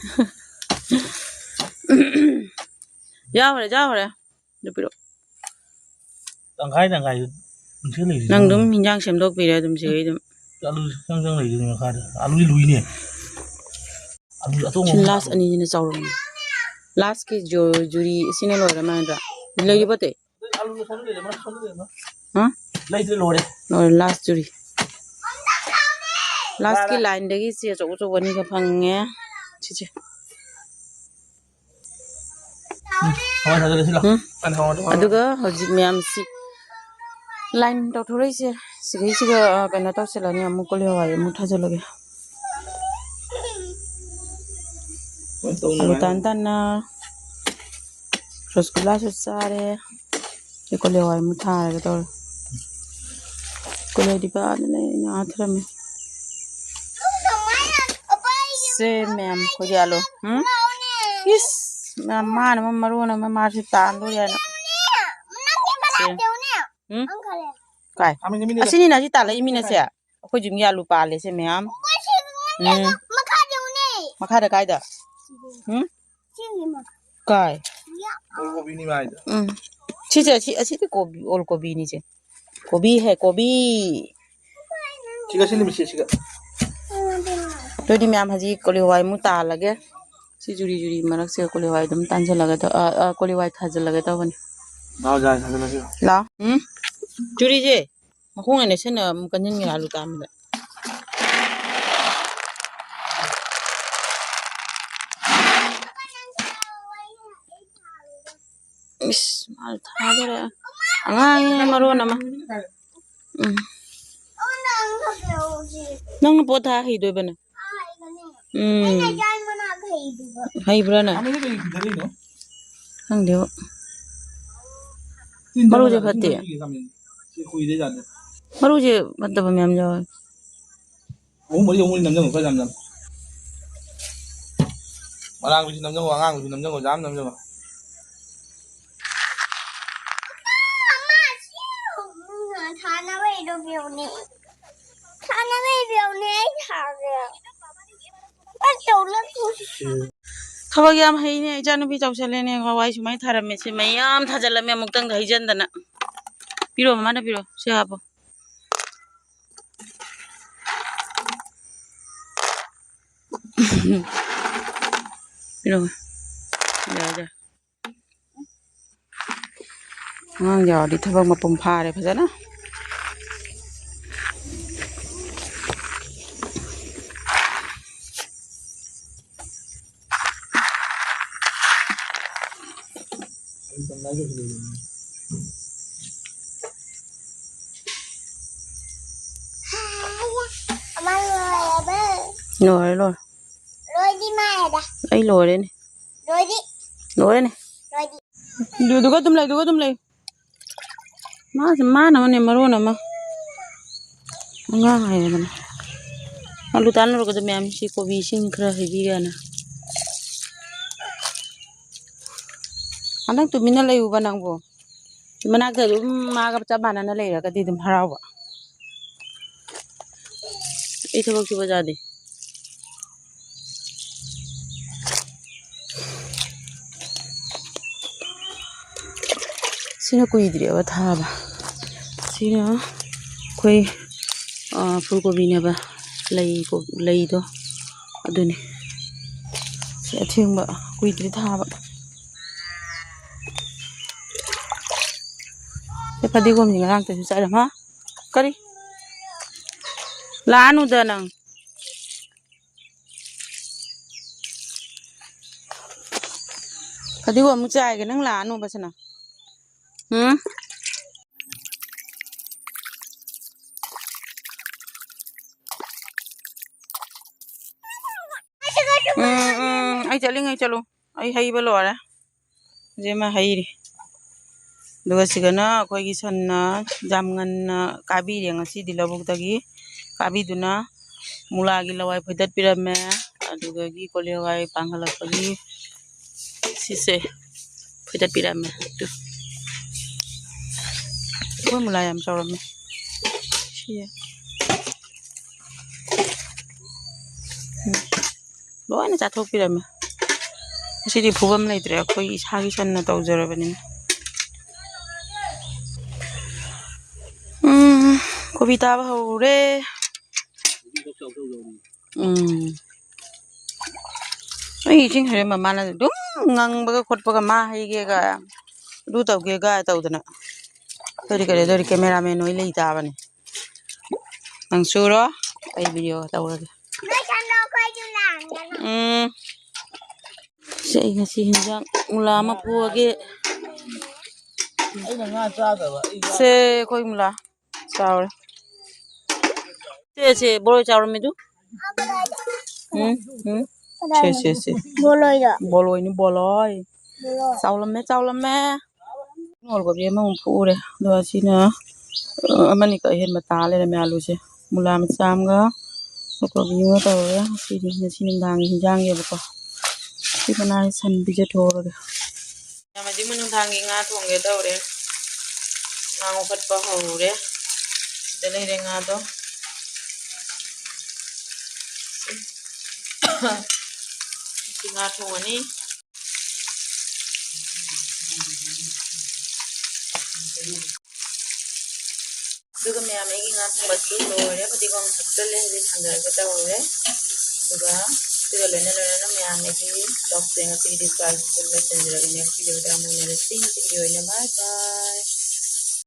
ꯌꯥꯎꯈ꯭ꯔꯦ, ꯌꯥꯎꯈ꯭ꯔꯦ꯫ ꯑꯗꯨ ꯄꯤꯔꯛꯑꯣ꯫ ꯇꯪꯈꯥꯏ ꯇꯪꯈꯥꯏ ꯄꯨꯟꯁꯤ ꯂꯩꯔꯤ꯫ ꯅꯪ ꯑꯗꯨꯝ ꯍꯤꯟꯖꯥꯡ ꯁꯦꯝꯗꯣꯛꯄꯤꯔꯦ ꯑꯗꯨꯝ ꯁꯤꯈꯩ ꯑꯗꯨꯝ꯫ ꯑꯂꯨ ꯆꯪ ꯆꯪ ꯂꯩꯗꯣꯏꯅꯤ ꯃꯈꯥꯗ꯫ ꯑꯂꯨꯗꯤ ꯂꯨꯏꯅꯦ꯫ ꯑꯂꯨ ꯑꯇꯣꯡꯕ ꯁꯤ ꯑꯃ ꯂꯥꯁ ꯑꯅꯤꯁꯤꯅ ꯆꯥꯎꯔꯝꯃꯤ꯫ ꯂꯥꯁꯀꯤ ꯖꯨ-, ꯖꯨꯔꯤ ꯑꯁꯤꯅ ꯂꯣꯏꯔ ꯃꯥꯟꯗ꯭ꯔꯥ? ꯂꯩꯔꯤꯕꯣꯇꯦ? ꯑꯂꯨ ꯁꯣꯝꯗ ꯂꯩꯔꯦ, ꯃꯥ ꯁꯣꯝꯗ ꯂꯩꯔꯦ, ꯃꯥ꯫ ꯍꯥ? ꯂꯩꯇ꯭ꯔꯦ, ꯂꯣꯏꯔꯦ꯫ ꯂꯣꯏꯔꯦ, ꯂꯥꯁ ꯖꯨꯔꯤ꯫ ꯂꯥꯁꯀꯤ ꯂꯥꯏꯟꯗꯒꯤ ꯆꯦ ꯑꯆꯧ ꯑꯆꯧꯕ ꯑꯅꯤꯒ ꯐꯪꯉꯦ꯫ ꯁꯤꯁꯦ꯫ ꯎꯝ, ꯍꯋꯥꯏ ꯊꯥꯖꯤꯜꯂꯁꯤ ꯂꯥꯎ꯫ ꯎꯝ꯫ ꯑꯗꯨꯒ ꯍꯧꯖꯤꯛ ꯃꯌꯥꯝꯁꯤ ꯂꯥꯏꯟ ꯇꯧꯊꯣꯔꯛꯏꯁꯦ꯫ ꯁꯤꯒꯩꯁꯤꯒ, ꯑ, ꯀꯩꯅꯣ ꯇꯧꯁꯤꯜꯂꯅꯤ, ꯑꯃꯨꯛ ꯀꯣꯂꯤ ꯍꯋꯥꯏ ꯑꯃꯨꯛ ꯊꯥꯖꯤꯜꯂꯒꯦ꯫ ꯑꯂꯨ ꯇꯥꯟ ꯇꯥꯟꯅ ꯔꯁꯒꯨꯜꯂꯥꯁꯨ ꯆꯥꯔꯦ꯫ ꯑꯩ ꯀꯣꯂꯤ ꯍꯋꯥꯏ ꯑꯃꯨꯛ ꯊꯥꯔꯒꯦ ꯇꯧꯔꯦ꯫ ꯀꯣꯂꯤ ꯍꯋꯥꯏꯗꯤ ꯄꯥꯗ ꯂꯩ, ꯑꯩꯅ ꯑꯥ ꯊꯔꯝꯃꯦ꯫ ꯁꯦ ꯃꯌꯥꯝ ꯑꯩꯈꯣꯏꯒꯤ ꯑꯂꯨ꯫ ꯎꯝ? ꯏꯁ! ꯃꯥ-, ꯃꯥꯅ ꯑꯃ ꯃꯔꯣꯟ ꯑꯃ ꯃꯥꯁꯨ ꯇꯥꯟꯗꯣꯔꯤ ꯍꯥꯏꯅ꯫ ꯁꯦ꯫ ꯎꯝ? ꯀꯥꯏ? ꯑꯁꯤꯅꯤꯅ ꯑꯁꯤ ꯇꯥꯜꯂꯛꯏ ꯃꯤꯅꯁꯦ꯫ ꯑꯩꯈꯣꯏ ꯌꯨꯝꯒꯤ ꯑꯂꯨ ꯄꯥꯜꯂꯦꯁꯦ ꯃꯌꯥꯝ꯫ ꯎꯝ꯫ ꯃꯈꯥꯗ ꯀꯥꯏꯗ? ꯎꯝ? ꯀꯥꯏ? ꯎꯝ꯫ ꯁꯤꯁꯦ, ꯑꯁꯤ, ꯑꯁꯤꯗꯤ ꯀꯣꯕꯤ, ꯑꯣꯜ ꯀꯣꯕꯤꯅꯤꯁꯦ꯫ ꯀꯣꯕꯤ ꯍꯦ, ꯀꯣꯕꯤ꯫ ꯁꯤꯒ ꯁꯤ ꯅꯨꯃꯤꯠꯁꯦ ꯁꯤꯒ꯫ ꯑꯗꯨꯗꯤ ꯃꯌꯥꯝ ꯍꯧꯖꯤꯛ ꯀꯣꯂꯤ ꯍꯋꯥꯏ ꯑꯃꯨꯛ ꯇꯥꯜꯂꯒꯦ꯫ ꯁꯤ ꯖꯨꯔꯤ ꯖꯨꯔꯤ ꯃꯔꯛꯁꯦ ꯀꯣꯂꯤ ꯍꯋꯥꯏ ꯑꯗꯨꯝ ꯇꯥꯟꯁꯤꯜꯂꯒꯦ ꯇꯧ-, ꯑ, ꯑ, ꯀꯣꯂꯤ ꯍꯋꯥꯏ ꯊꯥꯖꯤꯜꯂꯒꯦ ꯇꯧꯕꯅꯤ꯫ ꯂꯥꯛꯑꯣ, ꯖꯥꯏ ꯊꯥꯖꯤꯜꯂꯁꯤ꯫ ꯂꯥꯛꯑꯣ꯫ ꯎꯝ? ꯖꯨꯔꯤꯁꯦ ꯃꯈꯣꯡ ꯑꯣꯏꯅ ꯁꯦꯟꯅ ꯑꯃꯨꯛ ꯀꯟꯁꯤꯟꯒꯦ ꯑꯂꯨ ꯇꯥꯟꯕꯗ꯫ ꯏꯁ, ꯃꯥꯁꯨ ꯊꯥꯗꯣꯔꯦ꯫ ꯑꯉꯥꯡꯅꯦ ꯃꯔꯣꯟ ꯑꯃ꯫ ꯎꯝ꯫ ꯅꯪꯅ ꯄꯣꯠ ꯊꯥ ꯍꯩꯗꯣꯏꯕꯅꯦ꯫ ꯎꯝ꯫ ꯍꯩꯕ꯭ꯔꯥꯅꯦ? ꯈꯪꯗꯦꯕ꯫ ꯃꯔꯨꯁꯦ ꯐꯠꯇꯦ꯫ ꯃꯔꯨꯁꯦ ꯐꯠꯇꯕ ꯃꯌꯥꯝ ꯌꯥꯎꯋꯦ꯫ ꯑꯍꯨꯝ ꯃꯔꯤ, ꯑꯍꯨꯝ ꯃꯔꯤ ꯅꯝꯖꯜꯂꯣ, ꯈꯔ ꯌꯥꯝ ꯌꯥꯝ꯫ ꯃꯔꯥꯡꯕꯤꯁꯨ ꯅꯝꯖꯜꯂꯣ, ꯑꯉꯥꯡꯕꯤꯁꯨ ꯅꯝꯖꯜꯂꯣ, ꯌꯥꯝ ꯅꯝꯖꯜꯂꯣ꯫ ꯊꯥꯅꯕꯩꯗꯣ ꯄꯤꯌꯨꯅꯦ꯫ ꯊꯥꯅꯕꯩ ꯄꯤꯌꯨꯅꯦ, ꯑꯩ ꯊꯥꯒꯦ꯫ ꯑꯩ ꯇꯧꯅꯕ꯫ ꯊꯕꯛ ꯌꯥꯝ ꯍꯩꯅꯦ, ꯏꯆꯥꯅꯨꯄꯤ ꯆꯥꯎꯁꯜꯂꯦꯅꯦ꯫ ꯍꯋꯥꯏ ꯁꯨꯃꯥꯏꯅ ꯊꯥꯔꯝꯃꯦ, ꯁꯤ ꯃꯌꯥꯝ ꯊꯥꯖꯜꯂꯝꯃꯦ, ꯑꯃꯨꯛꯇꯪꯗ ꯍꯩꯖꯟꯗꯅ꯫ ꯄꯤꯔꯣ, ꯃꯃꯥꯅ ꯄꯤꯔꯣ, ꯁꯤ ꯍꯥꯞꯄꯣ꯫ ꯄꯤꯔꯛꯑꯣ꯫ ꯌꯥꯔꯦ, ꯌꯥꯔꯦ꯫ ꯑꯉꯥꯡ ꯌꯥꯎꯔꯗꯤ ꯊꯕꯛ ꯃꯄꯨꯡ ꯐꯥꯔꯦ ꯐꯖꯅ꯫ ꯑꯃ ꯂꯣꯏꯔꯕ? ꯂꯣꯏꯔꯦ, ꯂꯣꯏꯔꯦ꯫ ꯂꯣꯏꯗꯤ ꯃꯥꯜꯂꯦꯗ꯫ ꯑꯩ ꯂꯣꯏꯔꯦꯅꯦ꯫ ꯂꯣꯏꯗꯤ꯫ ꯂꯣꯏꯔꯦꯅꯦ꯫ ꯂꯣꯏꯗꯤ꯫ ꯑꯗꯨꯗꯨꯒ ꯑꯗꯨꯝ ꯂꯩ, ꯑꯗꯨꯒ ꯑꯗꯨꯝ ꯂꯩ꯫ ꯃꯥꯁꯦ ꯃꯥꯅ ꯑꯃꯅꯦ ꯃꯔꯣꯟ ꯑꯃ꯫ ꯑꯉꯥꯡ ꯍꯥꯏꯔꯦꯗꯅ꯫ ꯑꯂꯨ ꯇꯥꯟꯅꯔꯨꯒꯗꯕ ꯃꯌꯥꯝꯁꯤ ꯀꯣꯕꯤꯁꯤꯡ ꯈꯔ ꯍꯩꯕꯤꯔꯦꯅ꯫ ꯉꯥꯛꯇꯪ ꯇꯨꯃꯤꯟꯅ ꯂꯩꯌꯨꯕ ꯅꯪꯕꯨ꯫ ꯃꯅꯥꯛꯇ ꯑꯗꯨꯝ ꯃꯥꯒ ꯆꯞ ꯃꯥꯟꯅꯅ ꯂꯩꯔꯒꯗꯤ ꯑꯗꯨꯝ ꯍꯔꯥꯎꯕ꯫ ꯑꯩ ꯊꯕꯛ ꯁꯨꯕ ꯌꯥꯗꯦ꯫ ꯁꯤꯅ ꯀꯨꯏꯗ꯭ꯔꯤꯑꯕ ꯊꯥꯕ꯫ ꯁꯤꯅ ꯑꯩꯈꯣꯏ, ꯑ, ꯐꯨꯜ ꯀꯣꯕꯤꯅꯦꯕ꯫ ꯂꯩ ꯀꯣ-, ꯂꯩꯗꯣ ꯑꯗꯨꯅꯤ꯫ ꯁꯤ ꯑꯊꯦꯡꯕ ꯀꯨꯏꯗ꯭ꯔꯤ ꯊꯥꯕ꯫ ꯁꯤ ꯐꯗꯤꯒꯣꯝꯁꯤ ꯉꯔꯥꯡꯇꯁꯨ ꯆꯥꯏꯔꯝꯃ꯫ ꯀꯔꯤ? ꯂꯥꯛꯑꯅꯨꯗ ꯅꯪ꯫ ꯐꯗꯤꯒꯣꯝ ꯑꯃꯨꯛ ꯆꯥꯏꯒꯦ, ꯅꯪ ꯂꯥꯛꯑꯅꯨꯕ ꯁꯅꯥ꯫ ꯎꯝ? ꯎꯝ, ꯎꯝ, ꯑꯩ ꯆꯠꯂꯤꯉꯩ ꯆꯠꯂꯨ꯫ ꯑꯩ ꯍꯩꯕ ꯂꯣꯏꯔꯦ꯫ ꯍꯧꯖꯤꯛ ꯑꯃ ꯍꯩꯔꯤ꯫ ꯑꯗꯨꯒ ꯁꯤꯒꯅ ꯑꯩꯈꯣꯏꯒꯤ ꯁꯟꯅ ꯌꯥꯝ ꯉꯟꯅ ꯀꯥꯕꯤꯔꯦ ꯉꯁꯤꯗꯤ ꯂꯧꯕꯨꯛꯇꯒꯤ꯫ ꯀꯥꯕꯤꯗꯨꯅ ꯃꯨꯂꯥꯒꯤ ꯂꯋꯥꯏ ꯐꯣꯏꯗꯠꯄꯤꯔꯝꯃꯦ꯫ ꯑꯗꯨꯗꯒꯤ ꯀꯣꯂꯤ ꯍꯋꯥꯏ ꯄꯥꯡꯈꯠꯂꯛꯄꯒꯤ ꯁꯤꯁꯦ ꯐꯣꯏꯗꯠꯄꯤꯔꯝꯃꯦ꯫ ꯇꯨ꯫ ꯑꯩꯈꯣꯏ ꯃꯨꯂꯥ ꯌꯥꯝ ꯆꯥꯎꯔꯝꯃꯦ꯫ ꯁꯤ꯫ ꯎꯝ꯫ ꯂꯣꯏꯅ ꯆꯥꯊꯣꯛꯄꯤꯔꯝꯃꯦ꯫ ꯉꯁꯤꯗꯤ ꯐꯨꯐꯝ ꯂꯩꯇ꯭ꯔꯦ, ꯑꯩꯈꯣꯏ ꯏꯁꯥꯒꯤ ꯁꯟꯅ ꯇꯧꯖꯔꯕꯅꯤꯅ꯫ ꯎꯝ, ꯀꯣꯕꯤ ꯇꯥꯕ ꯍꯧꯔꯦ꯫ ꯎꯝ꯫ ꯑꯩ ꯏꯁꯤꯡ ꯍꯩꯔꯦ ꯃꯃꯥꯅ ꯑꯗꯨꯝ ꯉꯪꯕꯒ ꯈꯣꯠꯄꯒ ꯃꯥ ꯍꯩꯒꯦꯒ ꯑꯗꯨ ꯇꯧꯒꯦꯒ ꯇꯧꯗꯅ꯫ ꯀꯔꯤ ꯀꯔꯤ ꯑꯗꯨꯗꯤ ꯀꯦꯃꯦꯔꯥꯃꯦꯟ ꯑꯣꯏ ꯂꯩ ꯇꯥꯕꯅꯤ꯫ ꯅꯪ ꯁꯨꯔꯣ, ꯑꯩ ꯚꯤꯗꯤꯑꯣ ꯇꯧꯔꯒꯦ꯫ ꯎꯝ꯫ ꯁꯦ, ꯑꯩ ꯉꯁꯤ ꯍꯤꯟꯖꯥꯡ ꯃꯨꯂꯥ ꯑꯃ ꯄꯨꯔꯒꯦ꯫ ꯑꯩꯅ ꯉꯥ ꯆꯥꯗꯕ, ꯑꯩ ꯉꯥ ꯁꯦ, ꯑꯩꯈꯣꯏ ꯃꯨꯂꯥ ꯆꯥꯎꯔꯦ꯫ ꯁꯦ, ꯁꯦ, ꯕꯣꯔꯣꯏ ꯆꯥꯎꯔꯝꯃꯤꯗꯨ꯫ ꯎꯝ, ꯎꯝ꯫ ꯁꯦ, ꯁꯦ, ꯁꯦ꯫ ꯕꯣꯂꯣꯏꯔꯣ? ꯕꯣꯂꯣꯏꯅꯤ, ꯕꯣꯂꯣꯏ꯫ ꯕꯣꯂꯣꯏ꯫ ꯆꯥꯎꯂꯝꯃꯦ, ꯆꯥꯎꯂꯝꯃꯦ꯫ ꯃꯣꯔꯣꯛ ꯀꯣꯕꯤ ꯑꯃꯃꯨꯛ ꯐꯨꯛꯎꯔꯦ꯫ ꯑꯗꯣ ꯑꯁꯤꯅ, ꯑ, ꯑꯃꯅꯤꯈꯛ ꯑꯍꯦꯟꯕ ꯇꯥ ꯂꯩꯔꯝꯃꯦ ꯑꯂꯨꯁꯦ꯫ ꯃꯨꯂꯥ ꯃꯆꯥ ꯑꯃꯒ ꯃꯣꯔꯣꯛ ꯀꯣꯕꯤ ꯑꯃꯒ ꯇꯧꯔꯒ ꯉꯁꯤꯗꯤ, ꯉꯁꯤ ꯅꯨꯡꯗꯥꯡꯒꯤ ꯍꯤꯟꯖꯥꯡꯅꯦꯕꯀꯣ꯫ ꯁꯤ ꯃꯅꯥꯁꯦ ꯁꯟ ꯄꯤꯖꯊꯣꯛꯑꯒꯦ꯫ ꯃꯌꯥꯝ ꯍꯧꯖꯤꯛ ꯅꯨꯡꯗꯥꯡꯒꯤ ꯉꯥ ꯊꯣꯡꯒꯦ ꯇꯧꯔꯦ꯫ ꯉꯥ ꯉꯧꯈꯠꯄ ꯍꯧꯔꯦ꯫ ꯁꯤꯗ ꯂꯩꯔꯦ ꯉꯥꯗꯣ꯫ ꯁꯤ ꯉꯥ ꯊꯣꯡꯉꯅꯤ꯫ ꯑꯗꯨꯒ ꯃꯌꯥꯝ ꯑꯩꯒꯤ ꯉꯥ ꯊꯣꯡꯕꯁꯨ ꯂꯣꯏꯔꯦ꯫ ꯐꯗꯤꯒꯣꯝ ꯍꯥꯞꯆꯜꯂꯦ꯫ ꯍꯧꯖꯤꯛ ꯊꯥꯡꯗꯔꯒꯦ ꯇꯧꯔꯦ꯫ ꯑꯗꯨꯒ ꯁꯤꯒ ꯂꯣꯏꯅ ꯂꯣꯏꯅꯅ ꯃꯌꯥꯝ ꯑꯩꯒꯤ vlogꯁꯦ ꯉꯁꯤꯒꯤꯗꯤ ꯁ꯭ꯋꯥꯏꯁꯤꯗ ꯂꯣꯏꯁꯤꯟꯖꯔꯒꯦ꯫ Next videoꯗ ꯑꯃꯨꯛ ꯎꯅꯔꯁꯤ꯫ ꯉꯁꯤꯒꯤꯗꯤ ꯑꯣꯏꯅ bye bye꯫